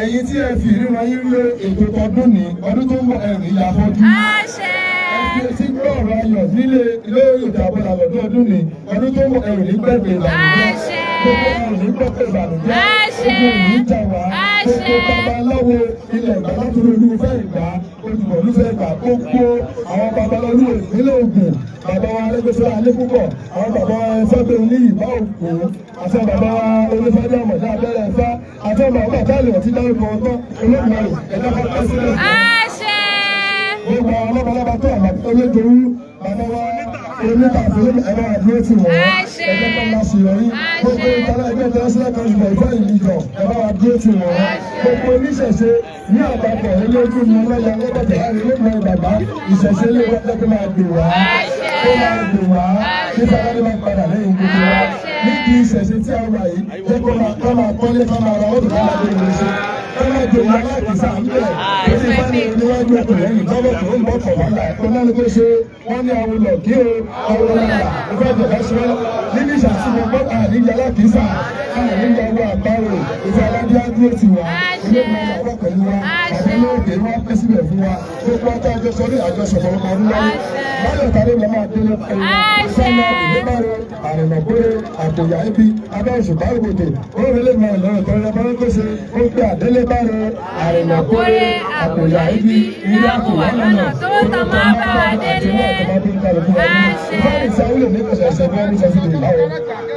Ẹ̀yin tí ẹ fi ìríran yín lé ètò tọdún ní ọdún tó ń bọ̀, ẹ̀rìn ìyá fọ́jú. Àṣẹ. Ẹ fi etí gbọ́ ọ̀rọ̀ ayọ̀ nílé lórí òkè àbọ̀là lọ́dún ọdún ní ọdún tó ń bọ̀, ẹ̀rìn nígbẹ̀gbẹ̀ ìbànújẹ́. Àṣẹ. Gbogbo ẹ̀rìn nígbẹ̀gbẹ̀ ìbànújẹ́. Àṣẹ. Ogun ìlú jà wá. Àṣẹ. Gbogbo babaláwo ilẹ̀ Ìgbà látòrí olúfẹ́ Ìgbà, olùbọ̀ olúfẹ́ Ìgbà, gbogbo àwọn babaláwo ìpínlẹ̀ Ògùn, bàbá wa Arẹ́gbẹ́ṣọlá Alẹ́púpọ̀, àwọn bàbá wa Fẹ́gbẹ́ ní Ìbá Òkú, àti bàbá wa Olúfẹ́dé Ọmọdé Abẹ́rẹ́ Ẹ̀fá, àti bàbá Bàtàlẹ̀ ọ̀tí dárúkọ ọtọ́ Olódùmarè, ẹ̀dá kọ́kọ́ sílẹ̀. Àṣẹ. Gbogbo àwọn lọ́balọ́ba tó àmà olójoojú, bàbá wa oníkàfẹ́, ẹ̀rọ àdúró tì wọ́n. Àṣẹ. Ẹgbẹ́ tó máa ṣe yọrí. Gbogbo ìtàlá ẹgbẹ́ international council for Ifá ìlú ẹ̀rọ àdúró tì wọ́n. Gbogbo oníṣẹ̀ṣe ní àpapọ̀, olójú ni ọlọ́yà lọ́bàtà láti olóògbé bàbá ìṣẹ̀ṣe lé wọ́n, jẹ́ kó máa gbè wá, kó máa gbè wá, kí fọlọ́dé máa padà lẹ́yìn gbogbo wa níbi ìṣẹ̀ṣe tí a wà yìí, jẹ́ kó máa kọ́lé, kó máa ra ọdún, kó máa gbé ìwé ṣe, kó máa gbé ìwé aláàkísà ń bẹ̀ torí bá ní oníwájú ọkọ̀ lẹ́yìn lọ́wọ́ tó ń bọ̀ kọ̀ wálà kó náà ní kó ṣe wọ́n ní awolọ̀ kí o awolọ̀ ìfẹ́ ìjọba ṣe wọ́n níbi ìṣàtìmọ̀ gbọ́ àníyàn alákìísà, àníyàn owó àparò, ìfẹ́ aládé dúró ti wá, olóògbé àwọn pẹ̀lú wa, àwọn olóògbé wa pẹ́ síbẹ̀ fún wa, gbogbo ọjọ́ àjọṣọ ní àjọṣọ ọ̀pọ̀lọpọ̀ ọdún láyé báyọ̀ tàbí lọ́ máa délé pẹ̀lú sọ́nà ìdíbàrò àrìnàkórè àpòyà ibi abẹ́ òṣùpá ìbòtò orílẹ̀ èdè ìlọrin tó ń lọ bọ́lá tó ṣe ó gbé àdélé bàrò àrìnàkórè àpòyà ibi ilé àkùwà lọ́nà tó tọ́ máa bá wa délé. Àṣẹ. Ìfáàní tí awúlò ní kọ̀ṣà ìṣẹ́ bí wọ́n ní sọ sí ìdè láwọ̀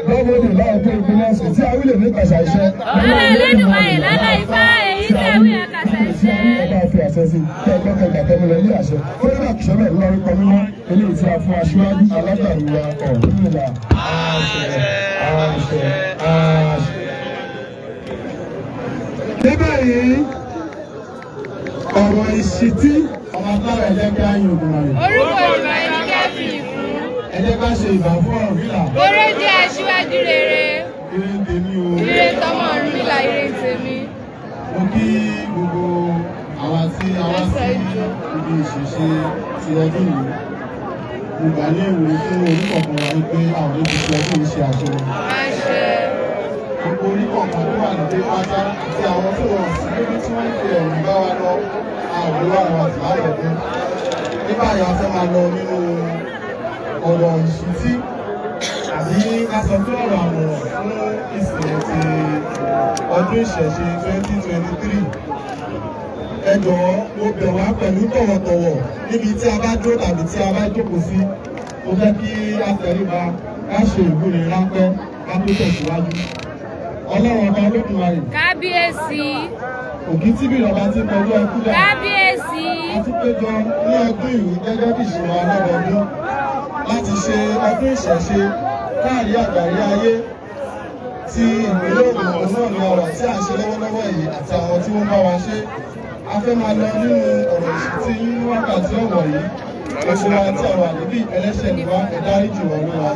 lọ́wọ́ òde láwọ̀ pé ìpínlẹ̀ ọ̀sẹ̀ tí awúlò ní kọ̀ṣà ìṣẹ́. Ọlá Elédùmarè lálá Ifá, èyí tí àwí àkàṣà ìṣẹ́. Ẹ bá fi àṣẹ sí kí ẹgbẹ́ kẹgbà tẹ́mi lọ ilé àṣẹ fúnra kìsọ́bẹ̀ lórúkọ mímọ́ eléyìí tí a fún aṣíwájú alágbàrúwa Ọ̀rúnmìlà. Àṣẹ, àṣẹ, àṣẹ. Ní báyìí, ọ̀rọ̀ ìṣítí. Ọmọ agbára, ẹ jẹ́ kí á yin Òdùmarè. Orúkọ Olùwà ní kẹ́fì fún. Ẹ jẹ́ ká ṣe ìbà fún Ọ̀rúnmìlà. Oró jẹ́ aṣíwájú rere. Ire ń tèmi o. Ire tọmọ Ọ̀rúnmìlà, ire tèmi. Mo kí gbogbo àwa tí a wá sí ibi ìṣẹ̀ṣe ti ọdún yìí. Mo gbà ní ìwúrí fún oníkọ̀ọ̀kan wa wípé àwọn oníbi tí ọdún yìí ṣe àṣeyọrí. Àṣẹ. Gbogbo oníkọ̀ọ̀kan tó wà nílé pátá àti àwọn tó wọ̀n sí níbi tí wọ́n ń fi ẹ̀rù bá wa lọ àwòrán àwọn àti láyọ̀dún. Ní báyìí, a fẹ́ máa lọ nínú ọ̀rọ̀ ìṣítí àbí ká sọ pé ọ̀rọ̀ àmọ̀ràn fún ìsìn ti ọdún ìṣẹ̀ṣe 2023. Ẹ jọ̀wọ́, mo bẹ̀ wá pẹ̀lú tọ̀wọ̀tọ̀wọ̀, níbi tí a bá dúró tàbí tí a bá jókòó sí, mo fẹ́ kí a tẹríba, ká ṣe ìwúre ráńpẹ́ ká tó tẹ̀síwájú. Ọlọ́run ọba Olódùmarè, Kábíyèsí. Òkìtìbí lọba tí kọjú ẹkú dà. Kábíyèsí. A tún péjọ ní ọdún yìí gẹ́gẹ́ bí ìṣòro alọ́dọọdún láti ṣe ọdún ìṣẹ̀ṣe káàrí àgbáyé ayé ti ìpínlẹ̀ Ògùn náà ní ọ̀rọ̀ tí à ń ṣe lọ́wọ́lọ́wọ́ yìí àti àwọn tí wọ́n bá wa ṣe. A fẹ́ máa lọ nínú ọ̀rọ̀ ìṣítí yín ní wákàtí ọ̀wọ̀ yìí. Gbogbo wa tí a wà níbí, ẹlẹ́ṣẹ̀ ni wá, ẹ dáríjì wá Olúwa.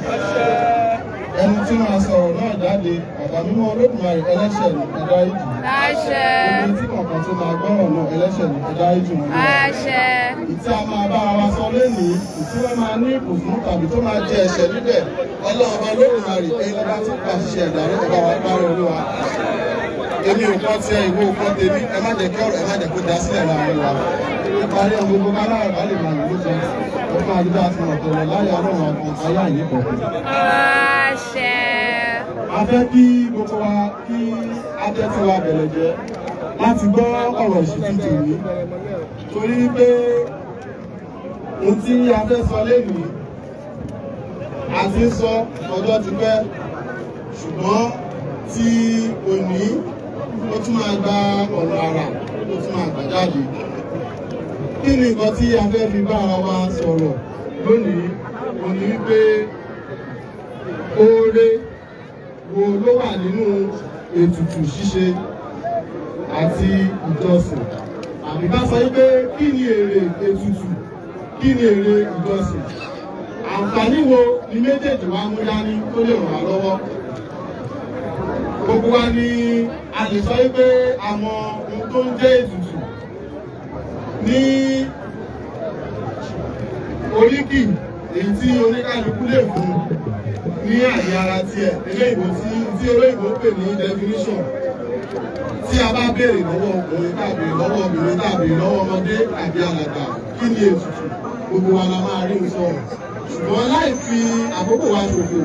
Ẹnu tí máa sọ̀rọ̀ náà jáde, bàbá mímọ́ Olódùmarè, ẹlẹ́ṣẹ̀ ni, ẹ dáríjì. Àṣẹ. Gbogbo etí kọ̀ọ̀kan tó máa gbọ́rọ̀ náà, ẹlẹ́ṣẹ̀ ni, ẹ dáríjì wọn Olúwa. Àṣẹ. Ìtí a máa bá wa sọ lónìí, ìtí wọ́n máa ní ìbùkún tàbí tó máa jẹ ẹ̀ṣẹ̀ níbẹ̀, Ọlọ́run ọba Olódùmarè, ẹ̀yin lọ́ba tí pàṣẹ ẹ̀dá rẹ̀, ẹ bá wa parí Olúwa. Èmi ò kọ́ tiẹ̀, ìwọ ò kọ́ tèmi, ẹ má jẹ́ kí ọ̀rọ̀, ẹ má jẹ́ kó dá sílẹ̀ láàrin wa. Níparí ohun gbogbo, kálára bá lè máa lò lójọ ọdún àdúgbò àti ọ̀tẹ̀lẹ̀ láyé Ọlọ́run àti ayé àyè kọ̀ọ̀kan. Àṣẹ. A fẹ́ kí gbogbo wa kí á tẹ́tí wa bẹ̀rẹ̀ jẹ́ láti gbọ́ ọ̀rọ̀ ìṣítí tòní, torí pé ohun tí a fẹ́ sọ lénìí, a ti ń sọ ọjọ́ ti pẹ́, ṣùgbọ́n tí òní ó tún máa gba ọ̀nà àrà, ó tún máa gbà jáde. Kí ni nǹkan tí a fẹ́ fi bá ara wa sọ̀rọ̀ lónìí? Òní wípé oore wo ló wà nínú ètùtù ṣíṣe àti ìjọsìn, àbí ká sọ wípé kí ni èrè ètùtù, kí ni èrè ìjọsìn, àǹfààní wo ni méjèèjì wa mú dání tó lè ràn wá lọ́wọ́? Gbogbo wa ni a lè sọ wípé a mọ ohun tó ń jẹ́ ètùtù ní oríkì. Èyí tí oníkálukú lè fún ní àyè ara tiẹ̀, eléyìnbó tí olóyìnbó pè ní definition, tí a bá béèrè lọ́wọ́ ọkùnrin tàbí lọ́wọ́ obìnrin tàbí lọ́wọ́ ọmọdé tàbí alàgbà, kí ni ètùtù, gbogbo wa la máa rí sọ. Ṣùgbọ́n láì fi àkókò wa ṣòfò,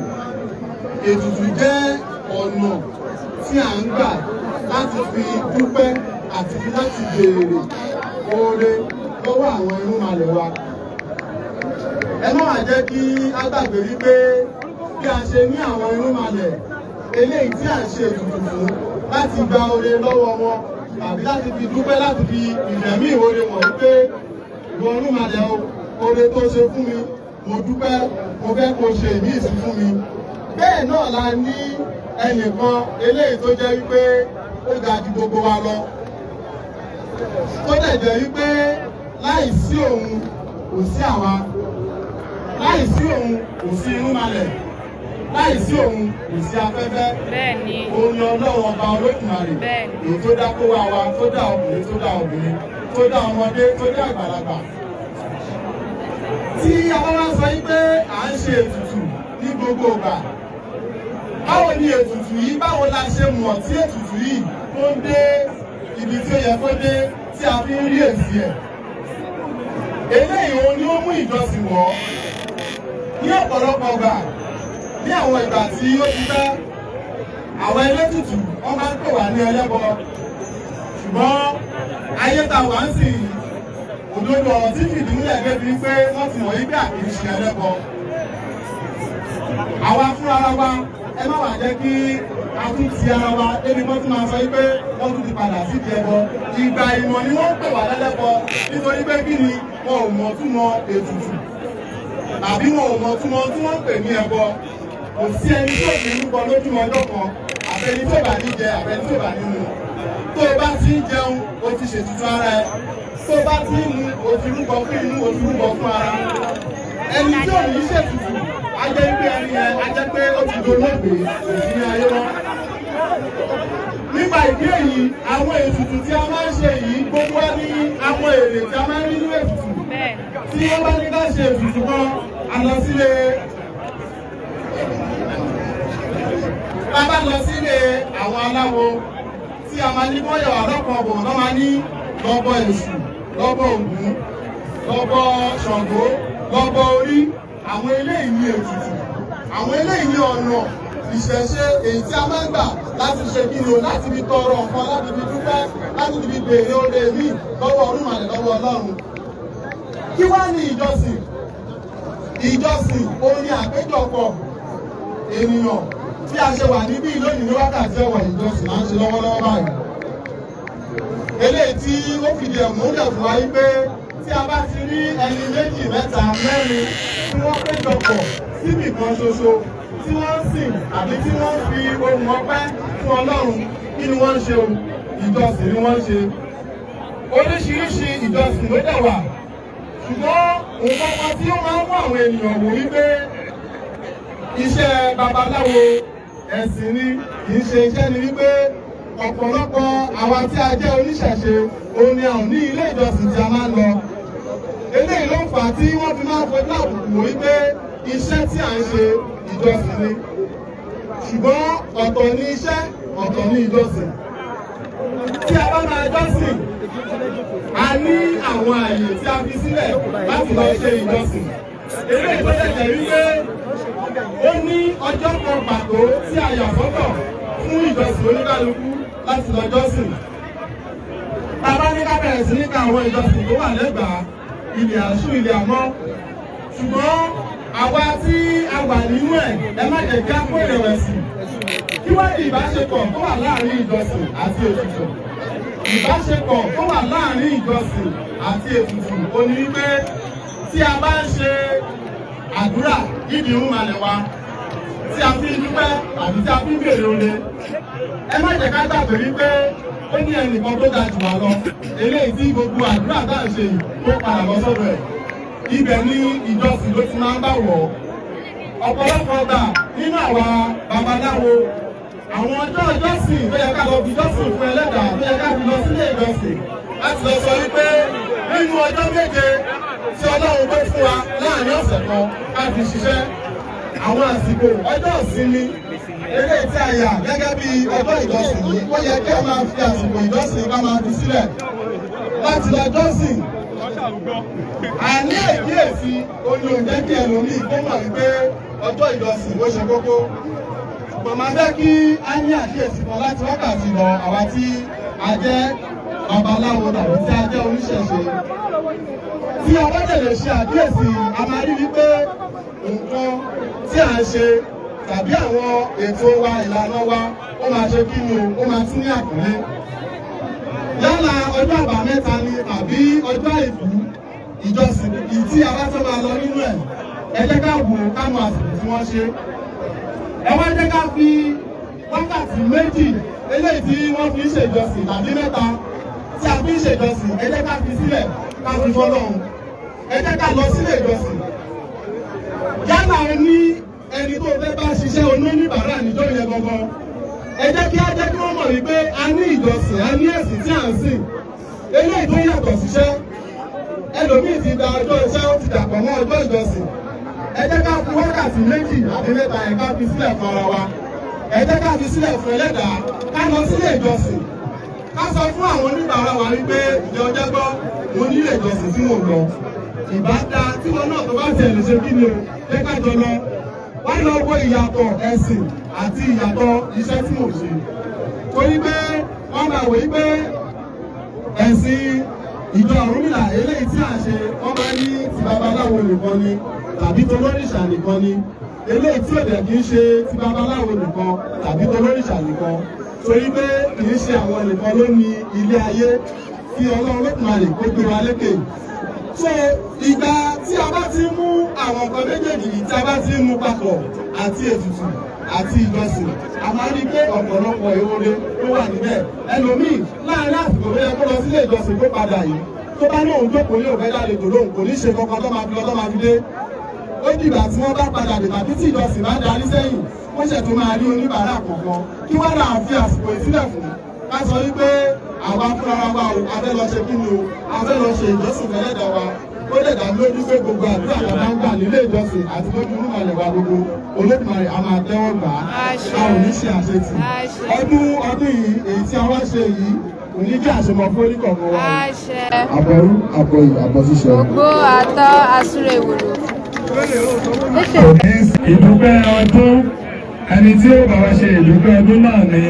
ètùtù jẹ́ ọ̀nà tí à ń gbà láti fi dúpẹ́ àti láti béèrè oore lọ́wọ́ àwọn irúnmalẹ̀ wa. Ẹ má wàá jẹ́ kí á gbàgbé wípé bí a ṣe ní àwọn irúnmalẹ̀ eléyìí tí à ń ṣe ètùtù fún láti gba oore lọ́wọ́ wọn tàbí láti fi dúpẹ́, láti fi ìfẹ̀mí ìmoore wọ̀n wípé, ìwọ irúnmalẹ̀ o, oore tó ṣe fún mi, mo dúpẹ́, mo fẹ́ kó ṣe ìmíì sí fún mi. Bẹ́ẹ̀ náà la ní ẹnìkan eléyìí tó jẹ́ wípé ó ga ju gbogbo wa lọ, tó dẹ̀ jẹ́ wípé láì sí òun kò sí àwa, láì sí òun kò sí irúnmalẹ̀, láì sí òun kò sí afẹ́fẹ́. Òun ni Ọlọ́run Ọba Olódùmarè, èyí tó dá kó wá wa, tó dá ọkùnrin, tó dá obìnrin, tó dá ọmọdé, tó dá àgbàlagbà. Tí a bá wá sọ yí pé à ń ṣe ètùtù ní gbogbo ìgbà, báwo ni ètùtù yìí, báwo la ṣe mọ̀ tí ètùtù yìí tó ń dé ibi tí ó yẹ kó dé, tí a fi ń rí èsì ẹ̀? Eléyìí òun ni ó mú ìjọsìn wọ̀. Ní ọ̀pọ̀lọpọ̀ ìgbà, ní àwọn ìgbà tí ó ti pẹ́, àwọn elétùtù wọ́n máa ń pè wá ní ẹlẹ́bọ. Ṣùgbọ́n ayé ta wà ń sìn, òdodo ọ̀rọ̀ tí fìdí múlẹ̀ débi pé wọ́n ti mọ̀ yí pé àkì í ṣe ẹlẹ́bọ. Àwa fúnra wa, ẹ má wàá jẹ́ kí a tún ti ara wa débi wọ́n tún máa sọ yí pé wọ́n tún ti padà sídìí ẹbọ. Ìgbà ìmọ̀ ni wọ́n ń pè wá lẹ́lẹ́bọ, nítorí pé kí ni? Wọn ò mọ̀ túmọ̀ ètùtù tàbí wọn ò mọ̀ túmọ̀ tí wọ́n ń pè ní ẹbọ. Kò sí ẹni tó fi rúbọ lójúmọ́ ọjọ́ kan, àfẹni tó bá ní jẹ, àfẹni tó bá ní mu. Tó o bá ti ń jẹun, o ti ṣètùtù ara ẹ. Tó o bá ti ń mu, o ti rúbọ fún inú, o ti rúbọ fún ara. Ẹni tí ò ní ṣètùtù, á jẹ́ pé ẹni yẹn á jẹ́ pé ó ti dolóògbé, kò sí ní ayé wọn. Nípa ìdí èyí, àwọn ètùtù tí a máa ń ṣe yìí, gbogbo wa ní àwọn èrè tí a máa ń rí nínú ètùtù. Tí wọ́n bá ní ká ṣe ètùtù kan, a lọ sílé, bá bá lọ sílé àwọn aláwo tí a máa ní bọ́yọ̀ àlọ́pọ̀ bò lọ́ máa ní lọ́bọ̀ Èṣù, lọ́bọ̀ Ògún, lọ́bọ̀ Ṣàngó, lọ́bọ̀ orí. Àwọn eléyìí ní ètùtù, àwọn eléyìí ní ọ̀nà ìṣẹ̀ṣe èyí tí a máa ń gbà láti ṣe kí ni o, láti fi tọrọ nǹkan, láti fi dúpẹ́, láti fi béèrè oore míì lọ́wọ́ Ọ̀rúnmìlà, lọ́wọ́ Ọlọ́run. Kí wá ní ìjọsìn? Ìjọsìn òun ni àpéjọpọ̀ ènìyàn. Tí a ṣe wà níbí lónìí ní wákàtí ọ̀wọ̀, ìjọsìn là ń ṣe lọ́wọ́lọ́wọ́ báyìí. Eléyìí tí ó fìdí ẹ̀ múlẹ̀ fún wa yí pé tí a bá ti rí ẹni méjì, mẹ́ta, mẹ́rin tí wọ́n péjọpọ̀ síbì kan ṣoṣo, tí wọ́n ń sìn àbí tí wọ́n ń fi ohùn ọpẹ́ fún Ọlọ́run, kí ni wọ́n ń ṣe o? Ìjọsìn ni wọ́n ń ṣe. Oríṣiríṣi ìjọsìn ló dẹ̀ wà, ṣùgbọ́n nǹkan kan tí ó máa ń mú àwọn ènìyàn wò wípé iṣẹ́ babaláwo ẹ̀sìn ni, kì í ṣe iṣẹ́, ni wípé ọ̀pọ̀lọpọ̀ àwa tí a jẹ́ oníṣẹ̀ṣe òun ni àwọn ní ilé ìjọsìn tí a máa ń lọ. Eléyìí ló ń fà á tí wọ́n fi máa ń fojú àbùkù wò wípé iṣẹ́ tí à ń ṣe, ìjọsìn ni. Ṣùgbọ́n ọ̀tọ̀ ni iṣẹ́, ọ̀tọ̀ ni ìjọsìn. Tí a bá máa jọ́sìn, a ní àwọn àyè tí a fi sílẹ̀ láti lọ ṣe ìjọsìn. Eléyìí tó tẹ̀lé wípé ó ní ọjọ́ kan pàtó tí a yà sọ́tọ̀ fún ìjọsìn oníkálukú láti lọ jọ́sìn. Bàbá ní ká bẹ̀rẹ̀ sí ní ka àwọn ìjọsìn tó wà lẹ́gbàá, ilẹ̀ àṣù, ilẹ̀ àmọ́. Ṣùgbọ́n àwa tí a wà nínú ẹ̀, ẹ má jẹ́ kí á kó ìrẹ̀wẹ̀sì. Kí wá ní ìbáṣepọ̀ tó wà láàrin ìjọsìn àti ètùtù? Ìbáṣepọ̀ tó wà láàrin ìjọsìn àti ètùtù ó ní wípé tí a bá ń ṣe àdúrà nídìí irúnmalẹ̀ wa, tí a fi ń dúpẹ́ tàbí tí a fi ń béèrè oore, ẹ má jẹ́ ká gbàgbé wípé ó ní ẹnìkan tó ga jù wá lọ, eléyìí tí gbogbo àdúrà tá à ń ṣe yìí tó padà lọ sọ́dọ̀ ẹ̀. Ibẹ̀ ni ìjọsìn ló ti máa ń bá wọ̀ ọ́. Ọ̀pọ̀lọpọ̀ ọgbà nínú àwa babaláwo, àwọn ọjọ́ ìjọsìn tó yẹ ká lọ fi jọ́sìn fún ẹlẹ́dàá, tó yẹ ká fi lọ sílé ìjọsìn, Láti lọ sọ wípé nínú ọjọ́ 7 tí Ọlọ́run gbé fún wa láàrin ọ̀sẹ̀ kan ká fi ṣiṣẹ́, àwọn àsìkò ọjọ́ ìsinmi eléyìí tí a yà gẹ́gẹ́ bí ọjọ́ ìjọsìn yìí, ó yẹ kí a máa fi àsìkò ìjọsìn ká máa fi sílẹ̀ láti lọ jọ́sìn. Àní àìkíyèsí oní ò jẹ́ kí ẹlòmíì kó mọ̀ wípé ọjọ́ ìjọsìn ó ṣe kókó. Ṣùgbọ́n máa fẹ́ kí a ní àkíyèsí kan láti wákàtí lọ, àwa tí a jẹ́ babaláwo tàbí tí a jẹ́ oníṣẹ̀ṣe. Tí a bá tẹ̀lé ṣe àkíyèsí, a máa rí wípé nǹkan tí à ń ṣe tàbí àwọn ètò wa, ìlànà wa, ó máa ṣe kí ni o, ó máa tún ní àkọlé. Yálà ọjọ́ àbámẹ́ta ni tàbí ọjọ́ àìkú, ìjọsìn tí a bá fẹ́ máa lọ nínú ẹ̀, ẹ jẹ́ ká wò ó, ká mọ àsìkò tí wọ́n ṣe. Ẹ wá jẹ́ ká fi wákàtí 2 eléyìí tí wọ́n fi ń ṣèjọsìn tàbí 3 tí a fi ń ṣèjọsìn, ẹ jẹ́ ká fi sílẹ̀ ká fi fọ́lọ́run. Ẹ jẹ́ ká lọ sílé ìjọsìn. Yálà o ní ẹni tó fẹ́ bá ṣiṣẹ́ oníbàárà níjọ́ yẹn gangan, ẹ jẹ́ kí á jẹ́ kí wọ́n mọ̀ wípé a ní ìjọsìn, a ní ẹ̀sìn tí à ń sìn eléyìí tó yàtọ̀ síṣẹ́. Ẹlòmíì ti da ọjọ́ iṣẹ́, ó ti dàpọ̀ mọ́ ọjọ́ ìjọsìn. Ẹ jẹ́ ká fi wákàtí 2 àbí 3 yẹn ká fi sílẹ̀ fún ara wa. Ẹ jẹ́ ká fi sílẹ̀ fún ẹlẹ́dàá, ká lọ sílé ìjọsìn, ká sọ fún àwọn oníbàárà wa wípé ìjọ ọjọ́ gbọ́, mo nílé ìjọsìn tí mò ń lọ. Ìbá da tí wọn náà tó bá tiẹ̀ lè ṣe kí ni o, jẹ́ ká jọ lọ. Wá lọ wo ìyàtọ̀ ẹ̀sìn àti ìyàtọ̀ iṣẹ́ tí mò ń ṣe. Torí pé wọ́n máa wòye pé ẹ̀sìn ìjọ Ọ̀rúnmìlà eléyìí tí à ń ṣe, wọ́n máa ní ti babaláwo nìkan ni tàbí tolórìṣà nìkan ni. Eléyìí tí ò dẹ̀ kì í ṣe ti babaláwo nìkan tàbí tolórìṣà nìkan. Torí pé kì í ṣe àwọn nìkan ló ní ilé ayé kí Ọlọ́run Olódùmarè kó gbé wa lékè. So ìgbà tí a bá ti mú àwọn nǹkan méjèèjì yìí, tí a bá ti mú papọ̀, àti ètùtù àti ìjọsìn, a máa rí pé ọ̀pọ̀lọpọ̀ ìhóore ló wà níbẹ̀. Ẹlòmíì láàárín àsìkò tó yẹ kó lọ sílé ìjọsìn tó padà yìí, tó bá ní òun jókòó ní òfẹ́ lálejò lóhùn, kò ní ṣe kankan tó máa fi lọ tó máa fi dé. Ó dìgbà tí wọ́n bá padà dé tàbí tí ìjọsìn bá darí sẹ́yìn, wọ́n ṣẹ̀ tó máa rí oníbàárà kọ̀ọ̀kan. Kí wọ́n náà fi àsìkò ìsílẹ̀ fún ká sọ wípé àwa fúnra wa o, a fẹ́ lọ ṣe kí ni o, a fẹ́ lọ ṣe ìjọsìn fẹ́lẹ́dàá wa. Ó lè dá lójú pé gbogbo àdúrà tá a bá ń gbà nílé ìjọsìn àti lójú irúnmọlẹ̀ wa gbogbo, Olódùmarè a máa tẹ́wọ́ gbà á. A ò ní ṣe àṣetì. Ọdún yìí, èyí tí a wá ṣe yìí, kò ní kí àṣemọ fún oníkọ̀ọ̀kan wa. Àbọ̀rú, àbọ̀yì, àbọ̀ṣíṣe. Ògbó àtọ́ àsúrè wòlò. Ìdúpẹ́ ọdún, ẹni tí ó bá wa ṣe ìdúpẹ́ ọdún náà ni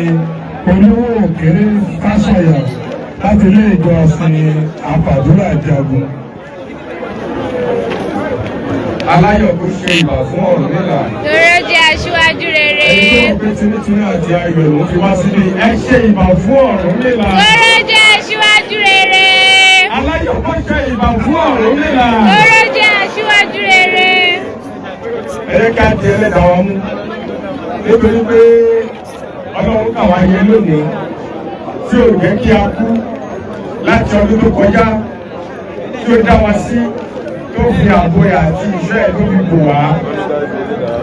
Olówó Òkèrè Fásọ̀yà láti ilé ìjọsìn Àfàdúrà Jagun. Aláyọ̀ kó ṣe ìbà fún Ọ̀rúnmìlà. Torí ó jẹ́ aṣíwájú rere. Ẹni tó ń pè tinútinú àti ayọ̀ ló fi wá síbí. Ẹ ṣe ìbà fún Ọ̀rúnmìlà. Torí ó jẹ́ aṣíwájú rere. Aláyọ̀ kó ṣe ìbà fún Ọ̀rúnmìlà. Torí ó jẹ́ aṣíwájú rere. Ẹ jẹ́ ká di ẹlẹ́dàá wa mú. Nítorí pé Ọlọ́run kà wá yẹ lónìí tí ò jẹ́ kí a kú láti ọdún tó kọjá, tí ó dá wa sí, tó fi ààbò ẹ̀ àti ìṣọ́ ẹ̀ tó fi bò wá.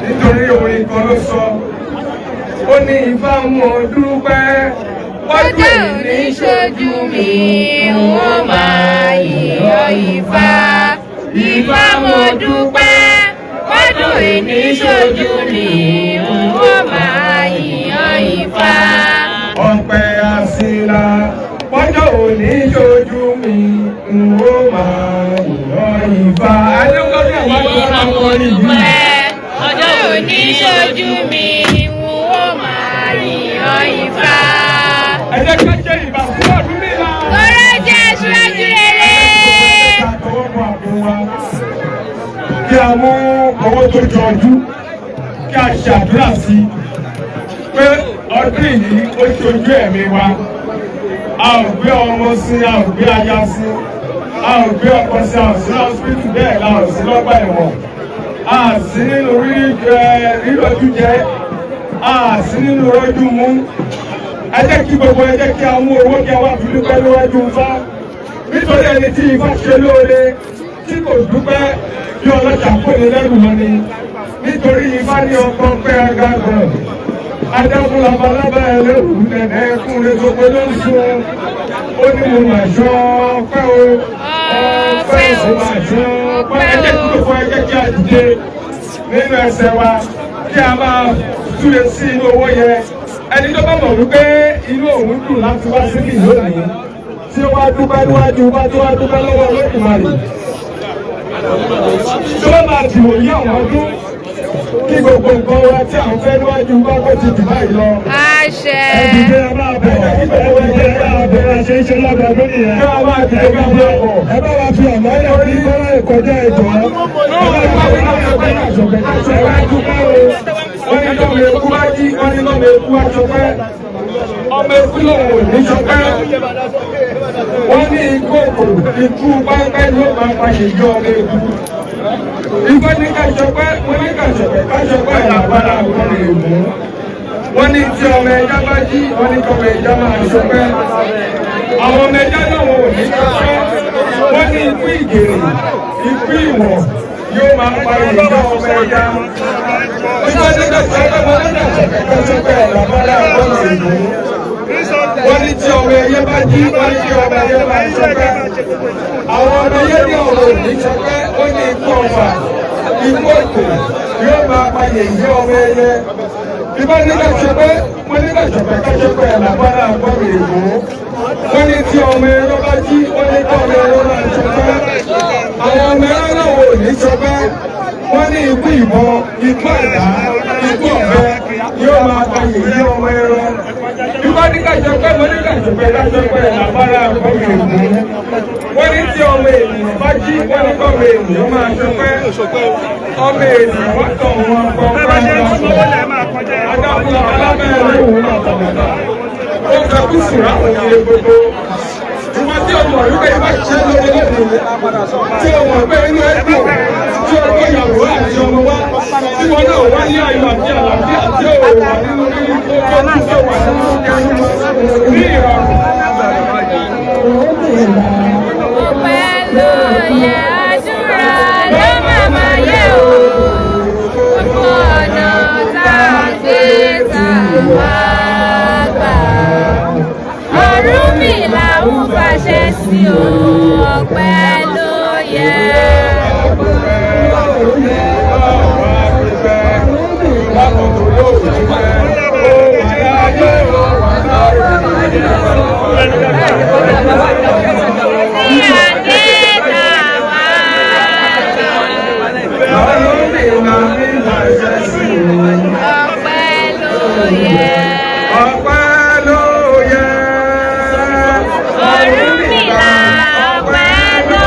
Nítorí orin kan ló sọ, ó ní Ifá mo dúpẹ́, Ọjọ́ òní ṣojú mi, n ó máa yìn ọ́ Ifá. Ifá mo dúpẹ́, ọdún ìní ṣojú mi, n ó máa yìn ọ́ Ifá. Ọpẹ́ àsìlá, ọjọ́ òní ṣojú mi, n ó máa yìn ọ́ Ifá. Adékọ́lé àwọn Ifá akọ́kọ́ mo kọrin yìí. dúpẹ́, ọjọ́ òní ṣojú mi, n ó máa yìn ọ́ Ifá. Ẹ jẹ́ ká jẹ́ ìbà fún Ọ̀rúnmìlà. Torí ó jẹ́ aṣíwájú rere. Ká tọwọ́ bọ àpò wa. Kí a mú owó tó jọjú, kí a ṣe àdúrà sí i pé ọdún yìí ó ṣojú ẹ̀mí wa. A ò gbé ọmọ sí, a ò gbé aya sí, a ò gbé ọkọ sí, a ò sí lọ́sibítù, bẹ́ẹ̀ la ò sí lọ́gbà ẹ̀wọ̀n. A sí nínú rírọ̀jú jẹ, a sí nínú rọ́jú mú. Ẹ jẹ́ kí gbogbo ẹ jẹ́ kí a mú owó kí a wá fi dúpẹ́ níwájú Ifá. Nítorí ẹni tí Ifá ṣe lóore tí kò dúpẹ́ bí ọlọ́jà kò ní lẹ́rù lọ ni. Nítorí Ifá ní ọkọ pẹ́ agágàn. Adágún labalábá ẹlẹ́rù nẹ̀nẹ́ kúnlé gbogbo ló ń sun. Ó ní mo mà ṣọ́ ọpẹ́ o, ọpẹ́ o, mo mà ṣọ́ ọpẹ́. Ẹ jẹ́ kí gbogbo ẹ jẹ́ kí a dìde nínú ẹsẹ̀ wa kí a máa túre sí inú owó yẹn. Ẹni tó bá mọ̀ wípé inú òun dùn láti wá síbí lónìí, tí ó wá dúpẹ́ níwájú bá tó wá dúpẹ́ lọ́wọ́ Olódùmarè, tó bá máa dìbò yí àwọn ọdún kí gbogbo nǹkan wa tí à ń fẹ́ níwájú bá kó ti jù báyìí lọ. Àṣẹ. Ẹ dìde, ẹ máa bọ̀. Ẹ dìde, ẹ máa bọ̀. Ẹ ṣe é ṣe lọ́dọọdún nìyẹn. Kí a máa dìde ká máa bọ̀. Ẹ bá wa fi ọ̀nà ilẹ̀ kí kọ́lá ìkọjá ẹ̀jọ̀. Wọ́n ní lọ́mọ eku bá jí, wọ́n ní lọ́mọ eku wá ṣọpẹ́. Ọmọ eku lòun ò ní ṣọpẹ́. Wọ́n ní ikú òkò, ikú pápẹ́ ló máa pa yèyí ọmọ eku. Ifá ní ká ṣọpẹ́, wọ́n ní ká ṣọpẹ́, ká ṣọpẹ́ ìlàbára àwọn lè mú. Wọ́n ní tí ọmọ ẹja bá jí, wọ́n ní kọ́mọ ẹja máa ṣọpẹ́. Àwọn ọmọ ẹja náà wọn ò ní ṣọpẹ́. Wọ́n ní ikú ìgèrè, ikú ìwọ̀n yóò máa pa yèyí ọmọ ẹja. Ifá ní ká ṣọpẹ́, wọ́n ní ká ṣọpẹ́, ká ṣọpẹ́ ìlàbára àwọn lè mú. Wọ́n ní tí ọmọ ẹyẹ bá jí, wọ́n ní kí ọmọ ẹyẹ máa ṣọpẹ́. Àwọn ọmọ ẹyẹ ní ọ̀rọ̀ òní ṣọpẹ́, ó ní ikú ọ̀fà, ikú òkò yóò máa pa yèyí ọmọ ẹyẹ. Ìbá ní ká ṣọpẹ́, wọ́n ní ká ṣọpẹ́, ká ṣọpẹ́ làbára àgbọ̀rọ̀ ègbó. Wọ́n ní tí ọmọ ẹyẹ bá jí, wọ́n ní kí ọmọ ẹyẹ máa ṣọpẹ́. Àwọn ọmọ ẹyẹ náà ò ní ṣọpẹ́. Wọ́n ní ikú ìbọn, ikú àdá, ikú ọ̀bẹ yóò máa pa yèyí ọmọ ẹran. Ìbá ní ká ṣọpẹ́, wọ́n ní ká ṣọpẹ́, ká ṣọpẹ́ làbára àgbọ̀rọ̀ ègbó. Wọ́n ní tí ọmọ ènìyàn bá jí, wọ́n ní kọ́ ọmọ ènìyàn máa ṣọpẹ́. Ọmọ ènìyàn wá tọ̀ wọn kọ́ adágún alábẹ́rẹ́ òun àtàlàtà. Ó fẹ́ kú sùrà òkèlè gbogbo. Ìwọ́n tí ọmọ wípé ibà ṣiṣẹ́ lórí lónìí, tí ọmọ pé inú ẹ dùn, tí ọkọ ìyàwó àti ọmọ wa, tí wọn náà wá ní ayọ̀ àti àlàáfíà tí ò wà nínú nínú tó tó tó wà nínú ní ìrọ̀rùn. Ọpẹ́ ló yẹ, àdúrà ló máa máa yẹ o. Gbogbo ọ̀nà tá a gbé tá a wá gbà. Ọ̀rúnmìlà ń fàṣẹ sí o. Ọpẹ́ ló yẹ. Tí a gbé tá a wá gbà. Ọpẹ́ ló yẹ. Ọpẹ́ ló yẹ. Ọ̀rúnmìlà ọpẹ́ ló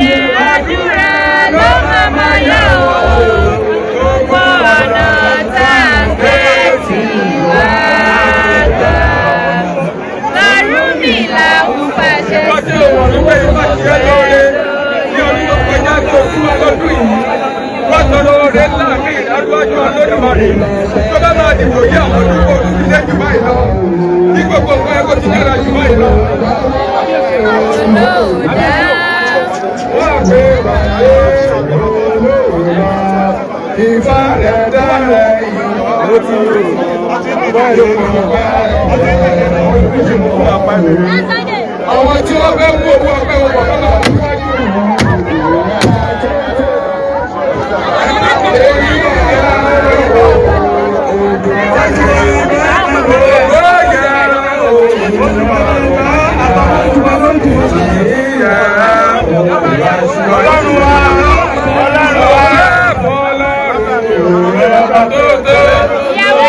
yẹ, àdúrà ló máa máa yẹ o. Gbogbo ọ̀nà tá a gbé tí wá gbà. Ọ̀rúnmìlà ń fàṣẹ Wọ́n sí tí ó wọ̀ wípé ibà ṣiṣẹ́ lóore ní ọdún tó kọjá tó fún wa lọ́dún yìí. Wọ́n tọrọ oore ńlá ní ìdádúrájú Olódùmarè. Tó bá máa dìbò yí àwọn ọdún kò tún lé jù báyìí lọ. Kí gbogbo nǹkan ẹ kó ti dára jù báyìí lọ. olóòdà. Wọ́n á pé bàbá olóòrà ìfà rẹ̀ dára ìwà ó ti rò. Wọ́n yóò mọ̀ bá àwọn tí wọ́n fẹ́ mú owó ọpẹ́ wọn bọ̀ lọ́nà síwájú. Ọlọ́run wa, Ọlọ́run wa, Ọlọ́run ọba tó tó. Ìyàwó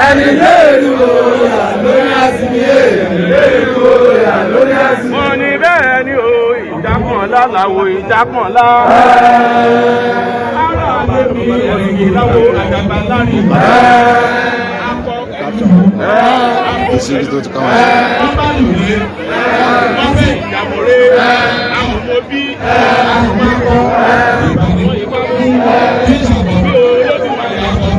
Ẹni léèrú òyà lórí àsìmí, ẹni léèrú òyà lórí àsìmí. Mo ní bẹ́ẹ̀ ni o, ìjákànlá làwọ̀ ìjákànlá. Ara lèmi ẹ̀sìn láwo àdàgbà lárin. Ìṣèlú tó ti kọ́ wọn. Wọ́n bá lù mí, wọ́n fẹ́ ìjàmọ̀rẹ́, àwọn ọmọ bí, àwọn ọmọ akọ, ìbàdàn ìpamọ́, bí olódùmarè àkọ́.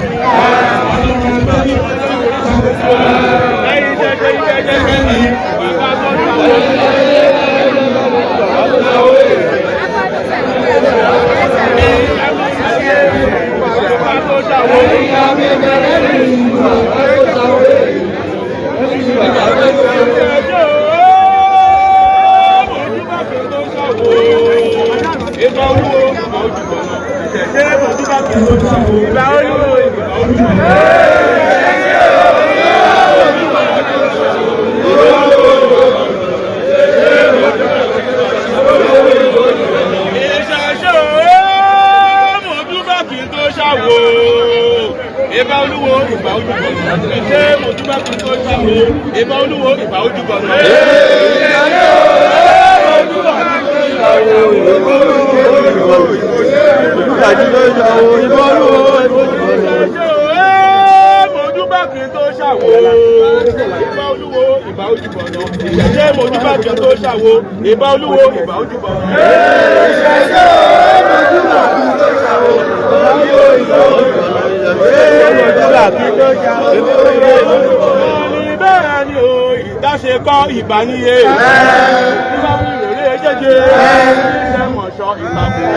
Ẹyin jẹjẹ jẹjẹ ní bàbá tó ń ta Bàbá tó dáwọ́. Ìṣẹ̀ṣe mojúbà kí n tó ṣàwò. Ìbà olúwo ìbà olúwo. Ìṣẹ̀ṣe mojúbà kí n tó ṣàwò. Ìbà olúwo ìbà ojúbọ. Ìṣẹ̀ṣe mojúbà kí n tó ṣàwò. Ìbà olúwo ìbà ojúbọ. Ìṣẹ̀ṣe mojúbà kí n tó ṣàwò. Ìbà olúwo ìbà ojúbọ. Ìṣẹ̀ṣe mojúbà kí n tó ṣàwò. Ìbà olúwo ìbà ojúbọ. Bẹ́ẹ̀ ni o, ìdáṣe kọ́ ìbáníye. Ìbá wù rèrè jẹ́jẹ́. Ìṣẹ́mọ̀ṣọ́ ìtàkùn.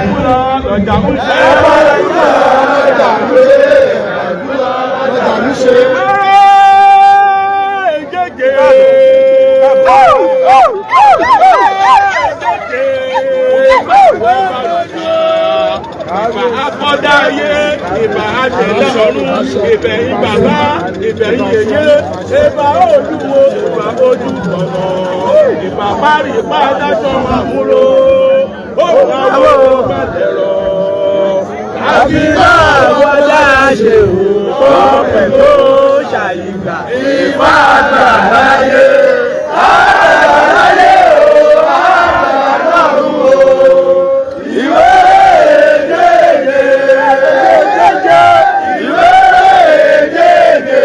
Ìkúlọ̀ lọ́jà ń ṣe. Ìbà akọ́dáyé, ìbà àṣẹ̀dá ọ̀run, ìbẹ̀yìn bàbá, ìbẹ̀yìn yèyé, ìbà olúwo, ìbà ojúbọ̀nà, ìbà parí ìbà adájọ́ àmúrò, òun àwọn ọmọ ẹ̀rọ. Àfi máa wọlá ṣe ò kọ́ tó ṣàyígbà. Ìfá àgbà láyé, àgbà láyé o, àgbà lọ́run o. Ìwé èdèdè, èdèdè, ìwé èdèdè,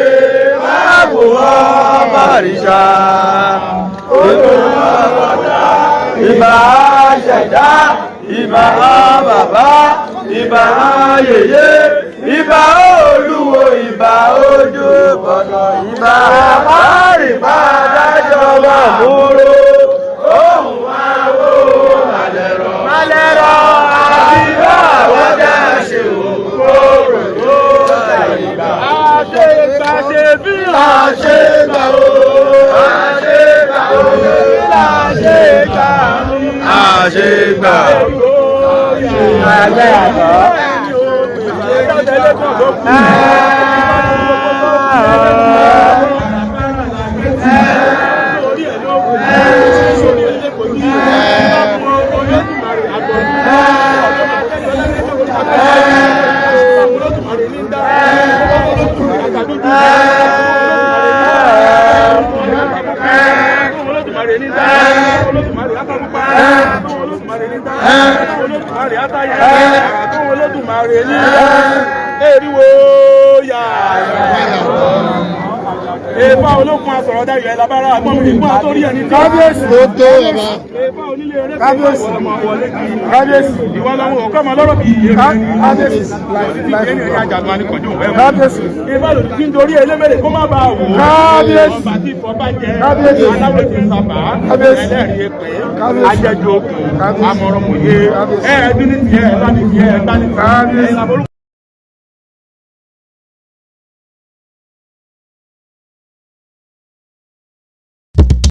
máa wò ọ́ bàrìṣà. Ìbà ṣẹ̀dá, ìbà bàbá, ìbà yèyé, ìbà olúwo, ìbà ojú bọ̀nà, ìbà àbárìbá dájọ́ màmúrò, ohun àwọ̀ màlẹ̀rọ̀. Màlẹ̀rọ̀ àbíbá àwọ̀dá ṣe òkúrò tó ṣàyíbá. Àṣegbà ṣe bí Àṣegbà o, àṣegbà o, àṣegbà àṣegbà. Àgbẹ̀ àgbọ̀. Eriwo yà. Èèfà olókun asọ̀rọ̀ dayọ̀ ẹ̀ labára àgbọ̀n mi ìgbọ́n àtórí ẹni tí. Kábíyèsí. Ó tó bàbá. Èèfà onílé eré Kábíyèsí. wọlé kí. Kábíyèsí. Ìwọ lọ́wọ́ òkú ọmọ lọ́rọ̀ bí iye. Kábíyèsí. Kábíyèsí. Ìfà lòdì tí ń dorí elémèrè kó má bàa wò. Kábíyèsí. Ọba tí ìfọba jẹ. Kábíyèsí. Aláwọ̀ ti sábà. Kábíyèsí. Ẹlẹ́rìí èpè. Kábíyèsí. Ajẹjọ okùn. Kábíyèsí. Amọ̀rọ̀mọ̀ye. Kábíyèsí. Ẹ̀ẹ́dún ní tiẹ̀, ẹ̀ẹ́dá ní tiẹ̀, ẹ̀ẹ́dá ní tiẹ̀. Kábíyèsí. Ẹ̀ẹ́dá